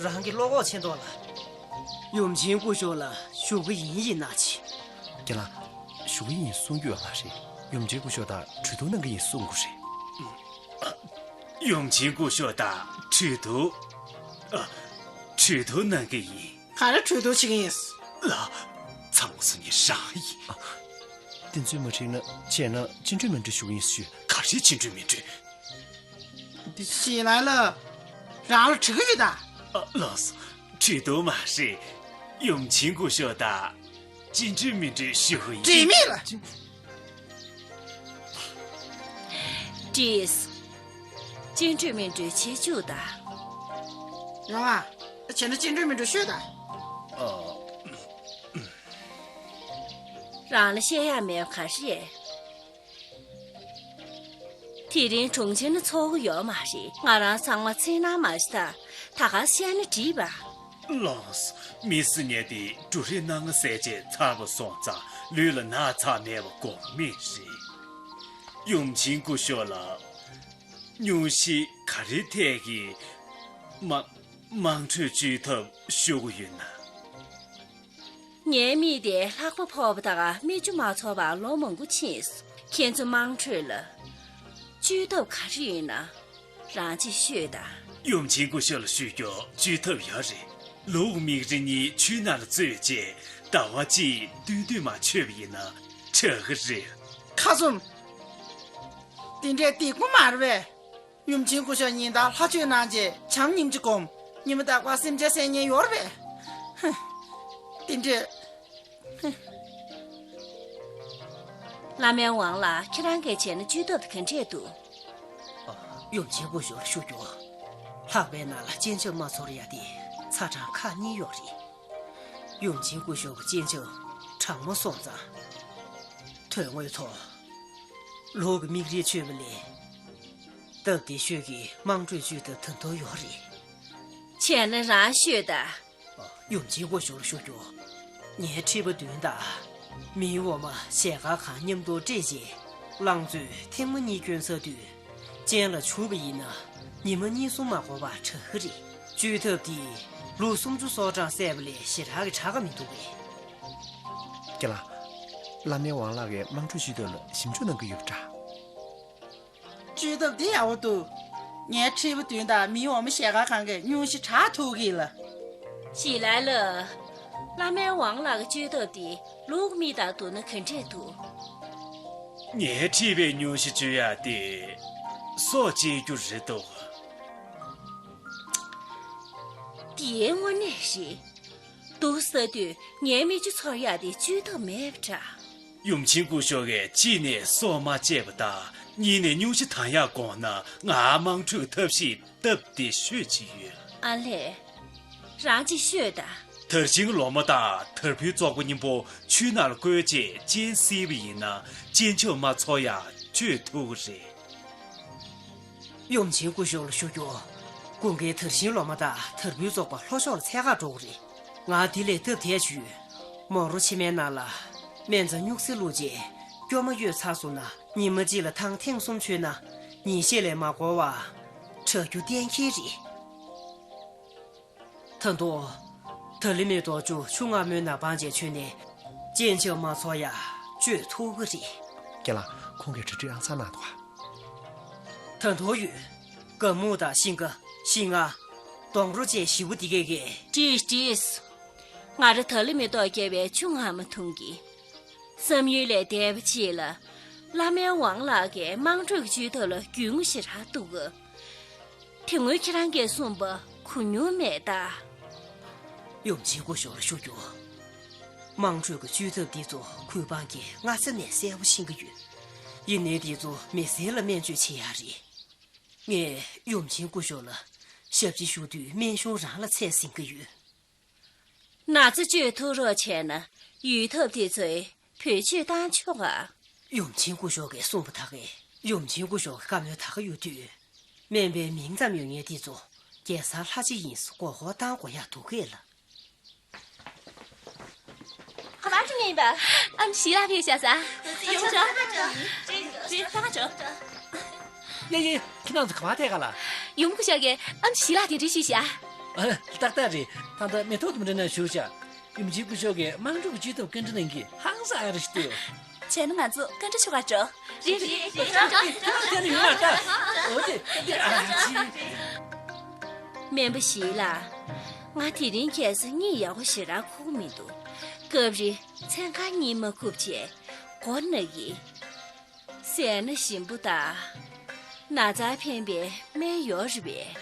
རང་གི་བློ་ཁོག་ཆེ་མདོག་ལ། ཡུམ་ཆེན་སྐུ་ཞབས་ལ་ཞུ་གི་ཡིན་ཡིན་ན་ཆེ། རྒན་ལགས། ཞུ་གི་ཡིན་གསུང་རྒྱུ་ཡོད་མ་རེད། ཡུམ་ཆེན་སྐུ་ཞབས་དང་གྲོས་བསྡུར་གནང་གི་ཡིན་གསུང་དགོས་རེད། ཡུམ་ཆེན་སྐུ་ཞབས་དང་གྲོས་བསྡུར། ཨ། གྲོས་བསྡུར་གནང་གི་ཡིན། ག་རེ་གྲོས་བསྡུར་བྱེད་ཀྱི་ཡིན། ལགས། ཚང་མ་སུ་ཉིད་རང་ཡིན། དེ་ཚོས་མ་འགྲིག་ན་བྱས་ན་སྤྱི་འཐུས་མི་འགྲིག་ཞུ་གི་ཡིན་ཞུས། ག་རེ་སྤྱི་འཐུས་མི་འགྲིག་ཞི་ལའི་ལ། རང་ལ་འགྲིག་གི་ཡོད་ད། ཨ། ལགས་སོ། གྲོས་བསྡུར་མ་རེད། ཡུམ་ཆེན་སྐུ་ཞབས་དང་། སྤྱི་འཐུས་མི་འགྲིག་ཞུ་གི་ཡིན། འགྲིག་མེད་ལ། ཏིས། སྤྱི་འཐུས་མི་འགྲིག་བྱེད་བཅུག་ད། ཡོང་ཨ། བྱས་ན་སྤྱི་འཐུས་མི་འགྲིག་ཤོད་ད། ཨ། རང་ལ་བཤད་ཡག་མེད་པ་ག་རེ་རེད། དེ་རིང་དྲུང་ཆེ་ནི་ཚོགས་ཀྱི་ཡོད་མ་རེད། ང་རང་ཚང་མ་འཚེར་སྣང་མ་བྱེད་ད། ད་ག་བཤད་ན་འགྲིག་པ། ལགས། མི་སེར་ཉེ་དེ་འབྲུ་རིགས་སྣ་ལྔ་ཟས་བཅད་ཚར་བ་སོང་ཙང་ལུས་ལ་ན་ཚ་མེད་པ་དགོས་མེད་རེད། ཡུམ་ཆེན་སྐུ་ཞབས་ལ་སྙུང་གཞི་ག་རེ་ཐད་ཀྱི་མ་དམངས་ཁྲོད་བཅོས་ཐབས་ཞུ་དགོས་ཡོད་ན། ངའི་མིག་དེ་ལྷགས་པ་ཕོག་པ་དང་མིག་ཆུ་མ་ཚོར་བར་ལོ་མང་པོ་ཕྱིན་སོང་། ཁྱེད་ཚོ་དམངས་ཁྲོད་ལ་བཅོས་ཐབས་ག་རེ་ཡོད་ན་རང་གཅིག་ཤོད་དང་། ཡུམ་ཆེན་སྐུ་ཞབས་ལ་ཞུ་རྒྱུ་བཅོས་ཐབས་ཡོད་རེད། ལུག་མིག་རིལ་གཉིས་ཆུའི་ནང་ལ་བཙོས་རྗེས་ཟླ་བ་གཅིག་སྟོན་སྟོན་མ་མཆོད་པ་ཡིན་ན་དྲག་གི་རེད། ཁ་ཙུམ། དེ་འདྲའི་སྡུག་པོ་མ་རེད་པས། ཡུམ་ཆེན་སྐུ་ཞབས་ཉིན་ལྟར་ལྷ་མཆོད་གནང་རྗེས་བྱམས་ཉིན་གཅིག་སྒོམ། ཉི་མ་རྟག་པར་སེམས་ཅན་གསོད་མཁན་ཡོད་རེད་པས། ཧུ། དེ་འདྲས། ཧུ། བླ་སྨན་ཝང་ལགས། ཁྱེད་རང་གིས་བྱས་ན་བཅོས་ཐབས་དེ་ག་འདྲས་འདུག་ཨ། ཡུམ་ཆེན་སྐུ་ཞབས་ལ་ཞུ་རྒྱུ། ལྷགས་པའི་ནང་ལ་སྤྱན་ཆབ་མ་ཚོར་ཡ་དེ་ཚ་གྲང་ཁག་གཉིས་ཡོད་རེད། ཡུམ་ཆེན་སྐུ་ཞབས་ཀྱི་སྤྱན་ཆབ་གྲང་མོ་སོང་ཙང་། དོན་དངོས་ཐོག་ལུག་གི་མིག་རིལ་མཆོད་པ་ལས། སྟབས་བདེ་ཤོས་ཀྱི་དམངས་ཁྲོད་བཅོས་ཐབས་ད་དུང་ཡོད་རེད། བྱས་ན་རང་ཤོད་ད། ཡུམ་ཆེན་སྐུ་ཞབས་ལ་ཞུ་རྒྱུ། ངའི་མཁྲིས་པ་བདུན་དང་། མིའི་འོ་མ་ཞལ་དཀར་གང་མཉམ་དུ་བཀྲུས་རྗེས། རླངས་བཙོས་ཐེངས་མ་གཉིས་བསྐྱོན་ཚར་དུས། སྤྱན་ལ་བྱུག་པ་ཡིན་ན། ཉི་མ་གཉིས་གསུམ་མ་འགོར་བར་དྲག་གི་རེད། བཅོས་ཐབས་འདིས་ལུག་སུམ་ཅུ་སོ་གྲངས་བསད་པ་ལས་ཞེ་དྲག་གི་དྲག་ག་མི་འདུག་གས། རྒན་ལགས། བླ་སྨན་ཝང་ལགས་ཀྱིས་དམངས་ཁྲོད་བཅོས་ཐབས་ལ་ཞིབ་འཇུག་གནང་གི་ཡོད་པ་འདྲ། བཅོས་ཐབས་འདི་ཡག་པོ་འདུག་ངའི་མཁྲིས་པ་བདུན་དང་མིའི་འོ་མ་ཞལ་དཀར་གང་གི་སྙུང་གཞི་དྲག་ཐུབ་ཀྱི་ལ། ཞི་ལའི་ལ། བླ་སྨན་ཝང་ལགས་ཀྱི་བཅོས་ཐབས་འདི་ལུག་མིག་དང་བསྡུར་ན་ག་འདྲས་འདུག་ངའི་མཁྲིས་པའི་སྙུང་གཞི་བཅོས་ཡག་དེ་སྲོག་བཅད་རྒྱུ་རེད་འདུག་དེའི་དངོས་གནས་རེད། འདུག་ཟེར་དུས་ངའི་མིག་ཆུ་ཚོར་ཡག་དེ་བཅོས་ཐབས་མེད་པ་འདྲ། ཡུམ་ཆེན་སྐུ་ཞབས་ཀྱིས་གཅིག་ནས་སྲོག་མ་བཅད་པ་དང་གཉིས་ནས་སྙུང་གཞི་དང་ཡག་དགོངས་ན་ང་དམངས་ཁྲོད་ཐབས་ཤེས་སྟབས་བདེ་ཤོས་ཅིག་ཡོད། ཨ་ལས། རང་གཅིག་ཤོད་ད། དར་ཤིང་ལོ་མ་དང་དར་འབུའི་བཙོག་པ་གཉིས་པོ་ཆུའི་ནང་ལ་བསྐོལ་རྗེས་སྤྱན་བསིལ་བ་ཡིན་ན་སྤྱན་ཆབ་མ་ཚོར་ཡག་བཅོས་ཐུབ་ཀྱི་རེད། ཡུམ་ཆེན་སྐུ་ཞབས་ལ་ཞུ་རྒྱུ། ཀུན་དགའི་དར་ཤིང་ལོ་མ་དང་དར་འབུའི་བཙོག་པ་ལྷོ་ཕྱོགས་ལ་འཚོལ་ག་འགྲོ་གི་རེད། ང་དེ་ལས་སྟབས་བདེ་བྱོས། མོ་རོ་ཕྱེ་མའི་ནང་ལ་སྨན་རྩྭ་སྨྱུག་སིལ་བླུགས་རྗེས་སྐྱོ་མ་གཡོས་ཚར་སོང་ན་ཉི་མ་གཅིག་ལ་ཐང་ཐེངས་གསུམ་མཆོད་ན་ཉིན་ཤས་ལས་མ་འགོར་བར་དྲག་རྒྱུ་གཏན་འཁེལ་རེད། ད་དུང་། ད་ལི་མེ་ཏོག་ཅུ་ཆུ་མངར་མོའི་ནང་སྦངས་བྱས་མཆོད་ནས་སྤྱན་ཆབ་མ་ཚོར་ཡག་བཅོས་ཐུབ་ཀྱི་རེད། རྒན་ལགས། ཁོང་གིས་གྲ་སྒྲིག་ཨང་གསར་གནང་འདུག་ག་ད་དུང་ཡོད། ཀ་མུ་དང་ཤིང་ཀ་ཤིང་ང་། སྡོང་རོ་བཅས་ཞེ་པོ་འདི་གས་གས། ཏིས་ཏིས། ང་རང་ད་ལི་མེ་ཏོག་བརྒྱབ་པའི་ཆུ་མངར་མོ་འཐུང་གི། བསམ་ཡུལ་ལས་འདས་པ་ཅིག་ལ། བླ་སྨན་ཝང་ལགས་ཀྱིས་དམངས་ཁྲོད་ཀྱི་བཅོས་ཐབས་ལ་རྒྱུས་མངའ་ཞེ་དྲག་འདུག་ག་དེ་སྔོན་ཁྱེད་རང་གིས་གསུངས་པ་ གོ་མྱོང་མེད་ད། ཡུམ་ཆེན་སྐུ་ཞབས་ལ་ཞུ་རྒྱུ། དམངས་ཁྲོད་ཀྱི་བཅོས་ཐབས་འདི་ཚོ་གུས་འབངས་ཀྱིས་སྔ་ས་ནས་གསལ་པོ་ཤེས་ཀྱི་ཡོད། ཡིན་ནའི་འདི་ཚོ་མི་སེར་ལ་སྨན་བཅོས་བྱེད་ཡག་རེད། ངས་ཡུམ་ཆེན་སྐུ་ཞབས་ལ་ཞབས་ཕྱི་ཞུ་དུས་སྨན་གཞུང་རང་ལ་འཚོལ་ཟིན་གྱི་ཡོད། ན་ཚ་བཅོས་ཐུབ་རོགས་བྱས་ན་ཡུལ་ཐབ་དེ་ཚོས་བེད་སྤྱོད་བཏང་ཆོག་ག། ཡུམ་ཆེན་སྐུ་ཞབས་ཀྱིས་གསུངས་པ་ད་གས་ཡུམ་ཆེན་སྐུ་ཞབས་ཀྱི་བཀའ་མོལ་ད་ག་ཡོད་དུས། སྨན་པའི་མིང་ཙམ་ཡོད་མཁན་དེ་ཚོ་རྒྱལ་སར་ལྷ་རྗེ་ཡིན་ཟེར་མགོ་སྐོར་བཏང་དགོས་ཡག་འདུག་གས་ལ། ག་པར་འགྲོ་མཁན་ཡིན་པ། ཨ་མ་ཞིག་ལ་ཕེབས་ཤག་ཟེར། ཡོང་ཆོག་རེད། ད་ག་ཆོག་ཡ་ཡ། ཁྱེད་རང་ཚོ་ག་པར་ཐད་ག་ལ། ཡུམ་སྐུ་ཞབས་ཀྱིས་ཨ་མ་ཞིག་ལ་དེ་འདྲ་ཞུས་ཤག་ཨ། ཏག་ཏག་རེད། ད་ལྟ་མེ་ཏོག་དུམ་གྲ་ན་བཞུགས་ཤག་ཡུམ་ཆེན་སྐུ་ཞབས་ཀྱིས་དམངས་ཁྲོད་ཀྱི་བཅོས་ཐབས་བཀའ་འདྲི་གནང་གི་ཧང་སང་ཨ་རེ་ཞིག་འདུག་བྱས་ན་ང་ཚོ་བཀའ་འདྲི་ཞུ་གར་འགྲོ། རེད་རེད་རེད། འགྲོ་འགྲོ་འགྲོ། དེ་ནི་ཡོང་བ་ད། འོ་དེ་དེ་ཨ་ཅི། སྨན་པ་ཞིག་ལ། ང་དེ་རིང་ཁ་སང་གཉིད་ཡག་པོ་ཞེ་དྲག་ཁུག་མི་འདུག་སྐབས་རེ་མཚན་གང་གཉིད་མ་ཁུག་བྱས་མགོ་ན་གི། ཟས་སྣ་ཞིམ་པོ་དང་། ན་ཚར་ཕན་པའི་སྨན་ཡོད་རེད་པས།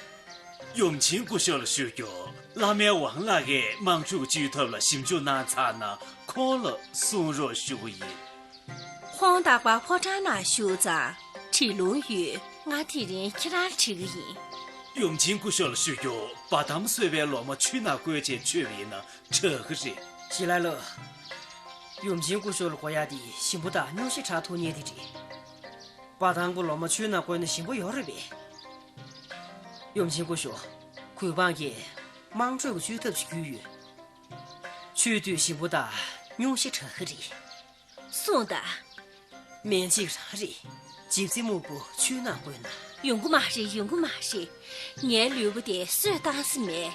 ཡུམ་ཆེན་སྐུ་ཞབས་ལ་ཞུ་རྒྱུ། བླ་སྨན་ཝང་ལགས་ཀྱིས་དམངས་ཁྲོད་ཀྱི་བཅོས་ཐབས་ལ་ཞིབ་འཇུག་གནང་ཚར་ན་ཁོང་ལ་གསུང་རོགས་ཞུ་གི་ཡིན། ཁོང་རྟག་པར་ཕོ་བྲང་ནང་བཞུགས་ཙང་དྲི་ལོང་ཡོད། ང་དེ་རིང་ཁྱེད་རང་དྲི་གི་ཡིན། ཡུམ་ཆེན་སྐུ་ཞབས་ལ་ཞུ་རྒྱུ། བ་དམ་གསོལ་བའི་ལོ་མ་ཆུ་ནང་བསྐོལ་བྱས་མཆོད་པ་ཡིན་ན་དྲག་གི་རེད། ཞིག་ལ་ལོ། ཡུམ་ཆེན་སྐུ་ཞབས་ལ་དགོས་ཡག་དེ་ཞིམ་པོ་དང་སྙུང་གཞི་དྲག་ཐུབ་མཁན་དེ་རེད། བ་དམ་གྱི་ལོ་མ་ཆུ་ནང་བསྐོལ་ན་ཞིམ་པོ་ཡོད་རེད་པས། ཡུམ་ཆེན་སྐུ་ཞབས། གུས་འབངས་ཀྱིས་དམངས་ཁྲོད་ཀྱི་བཅོས་ཐབས་ཤིག་བརྒྱུད་ཡོད། མཆོད་དུས་ཞིམ་པོ་དང་སྙུང་གཞི་དྲག་གི་རེད། གསུངས་དང་། སྨན་གཅིག་རང་རེད། ཇི་བསིལ་སྨུག་པོ་ཆུ་ནང་བསྐོལ་ན། ཡོང་གི་མ་རེད། ཡོང་གི་མ་རེད། ངའི་ལུས་པོ་དེ་གསོས་བཏང་ས་མེད།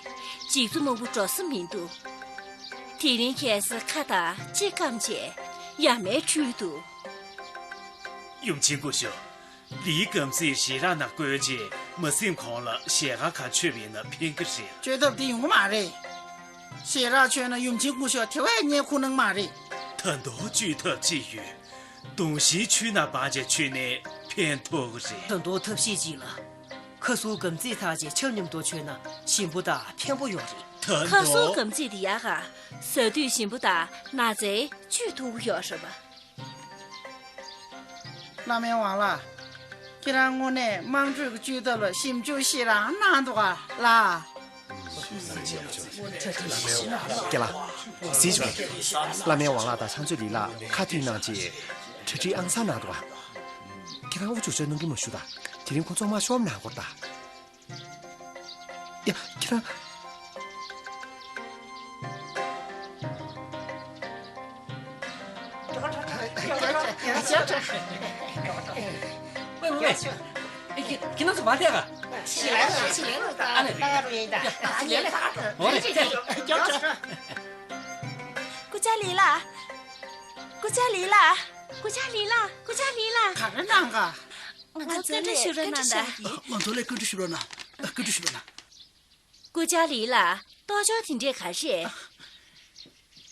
ཇི་བསིལ་སྨུག་པོ་འགྲོ་ས་མི་འདུག་དེ་རིང་ཁ་སང་ཁ་དང་ལྕེ་སྐམ་བྱས་ཡ་མའི་འཁྲུལ་འདུག་ཡུམ་ཆེན་སྐུ་ཞབས། ལིའི་སྐམ་རྫས་ཞལ་རས་ནང་བསྐོལ་རྗེས་མ་ཟིན་གོང་ལ་ཞལ་ཁ་གང་མཆོད་པ་ཡིན་ན་ཕན་གི་རེད། བཅོས་ཐབས་དེ་ཡོང་གི་མ་རེད། ཞལ་རས་མཆོད་ན་ཡུམ་ཆེན་སྐུ་ཞབས་དེ་བས་ཉེ་ཁུ་ནང་མ་རེད། ད་དུང་བཅོས་ཐབས་ཅིག་ཡོད། དུང་ཞེན་ཆུ་ནང་སྦངས་བྱས་མཆོད་ནས་ཕན་ཐོགས་གི་རེད། ད་དུང་ཐབས་ཤེས་ཅིག་ལ། ཁ་ཟུར་སྐམ་རྫས་འཐག་བྱས་ཆབ་མཉམ་དུ་མཆོད་ན་ཞིམ་པོ་དང་ཕན་པོ་ཡོད་རེད། ད་ཁ་ཟུར་དུང་སྐམ་རྫས་དེ་ཡག་ག་ཟ་དུས་ཞིམ་པོ་དང་ན་ཚ་བཅོས་ཐུབ་ཀྱི་ཡོད་རེད་པ། བླ་སྨན་ཝང་ལགས། ཁྱེད་རང་དངོས་གནས་དམངས་ཁྲོད་ཀྱི་བཅོས་ཐབས་ལ་ཞིབ་འཇུག་ཞེ་དྲག་གནང་འདུག་ག་ལགས། རྒན་ལགས། གཟིགས་བྱུང་། བླ་སྨན་ཝང་ལགས་དང་ཕྱག་མཛོད་ལི་ལགས་ཁ་མཐུན་གནང་རྗེས་གྲ་སྒྲིག་ཨང་གསར་གནང་འདུག་ག་ཁྱེད་རང་དབུ་བཅུག་བཅོས་གནང་གི་མ་ཞུ་དང་། དེ་རིང་ཁོ་ཚོ་མ་ཤོམ་གནང་དགོས་ད། ཡ། ཁྱེད་རང་། ཝེ་ཝེ་ཝེ། ཁྱེད་རང་ཚོ་མ་བསྡད་ག་ཨ་ནི། ཡ། ཨ་ལེ། ཨོ་རེད། སྐུ་བཅར་ལི་ལགས། སྐུ་བཅར་ལི་ལགས། སྐུ་བཅར་ལི་ལགས། སྐུ་བཅར་ལི་ལགས། ག་རེ་གནང་ག་ང་ཚོ་བཀའ་འདྲི་ཞུ་རོགས་གནང་དང་། ང་ཚོ་ལ་བཀའ་འདྲི་ཞུ་རོགས་གནང་། བཀའ་འདྲི་ཞུ་རོགས་གནང་། སྐུ་བཅར་ལི་ལགས། རྟོག་ཞིབ་དེ་འདྲས་ག་རེ་རེད།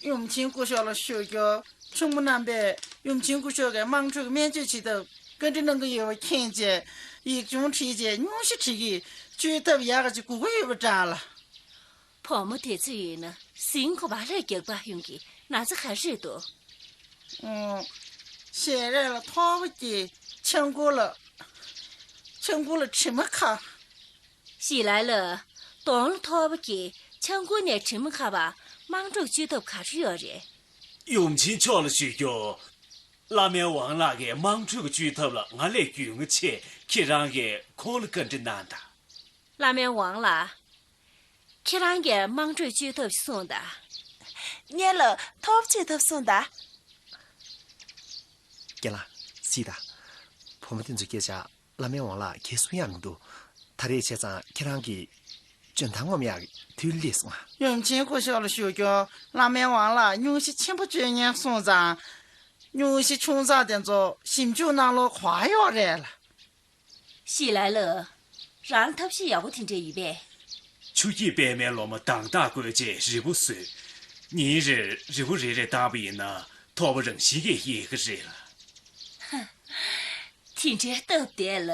ཡུམ་ཆེན་སྐུ་ཞབས་ལ་ཞུ་རྒྱུ། ཆུང་མ་རྣམ་པས་ཡུམ་ཆེན་སྐུ་ཞབས་ཀྱིས་དམངས་ཁྲོད་ཀྱི་སྨན་བཅོས་བྱེད་ཐབས་བཀའ་འདྲི་གནང་གི་ཡོད་པ་མཁྱེན་བྱས། ཡིག་ཆུང་བྲིས་བྱས་སྙུང་གཞི་བྲིས་ཀྱིས་བཅོས་ཐབས་ཡག་ག་ཅིག་དགོས་ཀྱི་ཡོད་པ་འདྲ་ལ། བུ་མོ་དེ་ཚོ་ཡིན་ན་ཟིན་གོ་བ་ལས་རྒྱག་པ་ཡོང་གི་ན་ཚ་ག་རེ་རེད་དོ། ཨོ། ཞལ་རས་ལ་ཐོར་བུ་སྐྱེས། ཆང་ཁུ་ལ། ཆང་ཁུ་ལ་དྲི་མ་ཁ། ཞི་ལའི་ལགས། གདོང་ལ་ཐོར་བུ་སྐྱེས། ཆང་ཁུ་ནས་དྲི་མ་ཁ་བ། དམངས་ཁྲོད་བཅོས་ཐབས་ག་རེ་ཡོད་རེད། ཡུམ་ཆེན་མཆོག་ལ་ཞུ་རྒྱུ། བླ་སྨན་ཝང་ལགས་ཀྱིས་དམངས་ཁྲོད་ཀྱི་བཅོས་ཐབས་ལ་ང་ལས་རྒྱུས་མངའ་ཆེ། ཁྱེད་རང་གིས་ཁོང་ལ་བཀའ་འདྲི་གནང་དང་། བླ་སྨན་ཝང་ལགས། ཁྱེད་རང་གིས་དམངས་ཁྲོད་བཅོས་ཐབས་ཤིག་གསུངས་དང་། ངས་ལ་ཐོབ་བཅོས་ཐབས་གསུངས་དང་། རྒན་ལགས། སྲིད་དང་། བུ་མོ་དེ་ཚོ་སྐད་ཆ་བླ་སྨན་ཝང་ལགས་གས་གསུང་ཡག་མི་འདུག་ད་རེས་བྱས་ཙང་ཁྱེད་རང་གིས་འཇོན་ཐང་ངོམ་ཡག་དུས་སླེབས་སོང་ང་། ཡུམ་ཆེན་སྐུ་ཞབས་ལ་ཞུ་རྒྱུ། བླ་སྨན་ཝང་ལགས་སྙུང་གཞི་ཆེན་པོ་བཅོས་མཁན་གསུངས་ཙང་། སྙུང་གཞི་ཆུང་ཙག་དེ་ཚོ་ཞིབ་འཇུག་གནང་ལོང་གོ་བ་ཡོད་རེད་ལ། ཞི་ལའི་ལགས། རང་ཐབས་ཤེས་ཡག་པོ་དེ་འདྲ་ཡོད་པས། ཆུ་སྐྱེས་པད་མའི་ལོ་མ་དང་ཐག་བསྐོལ་རྗེས་རིལ་བུ་བཟོས། ཉིན་རེར་རིལ་བུ་རེ་རེ་བཏང་པ་ཡིན་ན་ཐོར་བུ་རང་བཞིན་གྱིས་ཡལ་གྱི་རེད་ལ། དེ་འདྲའི་སྟབས་བདེ་ལ།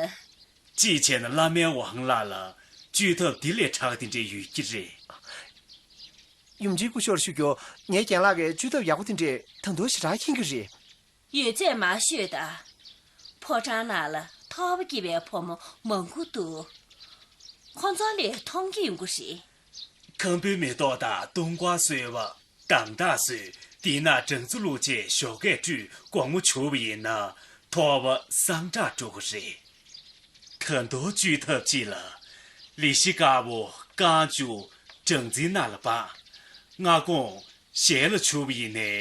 གཅིག་བྱས་ན་བླ་སྨན་ཝང་ལགས་ལ་ བཅོས་ཐབས་དེ་ལས་དྲག་དེ་འདྲས་ཡོད་ཀྱི་རེད། ཡུམ་ཆེན་སྐུ་ཞབས་ལ་ཞུ་རྒྱུ། ངའི་རྒན་ལགས་ཀྱིས་བཅོས་ཐབས་ཡག་པོ་དེ་འདྲས་ད་དུང་ཞེ་དྲག་མཁྱེན་གྱི་རེད། ཡོད་ཚད་མར་ཤོད་དང་། ཕོ་བྲང་ནང་ལ་ཐོར་པ་སྐྱེས་པའི་ཕོ་མོ་མང་པོ་འདུག་ཁོ་ཚོ་ལས་མཐོང་རྒྱུ་ཡོང་གི་རེད། ཁམ་བུའི་མེ་ཏོག་དང་ལྟུང་བ་གསོལ་བ། དམ་དྲག་གསོལ། དེས་ན་སྦྲང་རྩི་བླུགས་བྱས་ཞོགས་ཀས་བཀྲུས་དགོང་མོ་བྱུགས་པ་ཡིན་ན་ཐོར་པ་སངས་དྲག་འགྲོ་གི་རེད། ད་དུང་བཅོས་ཐབས་གཅིག་ལ། ལི་ཤི་དཀར་པོ་རྐང་བཅུ་སྦྲང་རྩིའི་ནང་ལ་སྦངས། སྔ་དགོང་ཞལ་ལ་བྱུགས་པ་ཡིན་ནའི་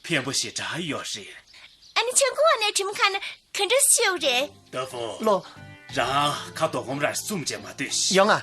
ཕན་པོ་ཞེ་དྲག་ཡོད་རེད། ཨ་ནི་ཆང་ཁུ་བ་ནས་གྲིམ་ཁ་ན་ག་འདྲ་ཤེའུ་རེད། ད་ཕོ། ལོ། རང་ཁ་དོག་གོམ་རར་བཙུམ་བྱས་མ་སྡོད་ཤིག་ཡོང་ང་།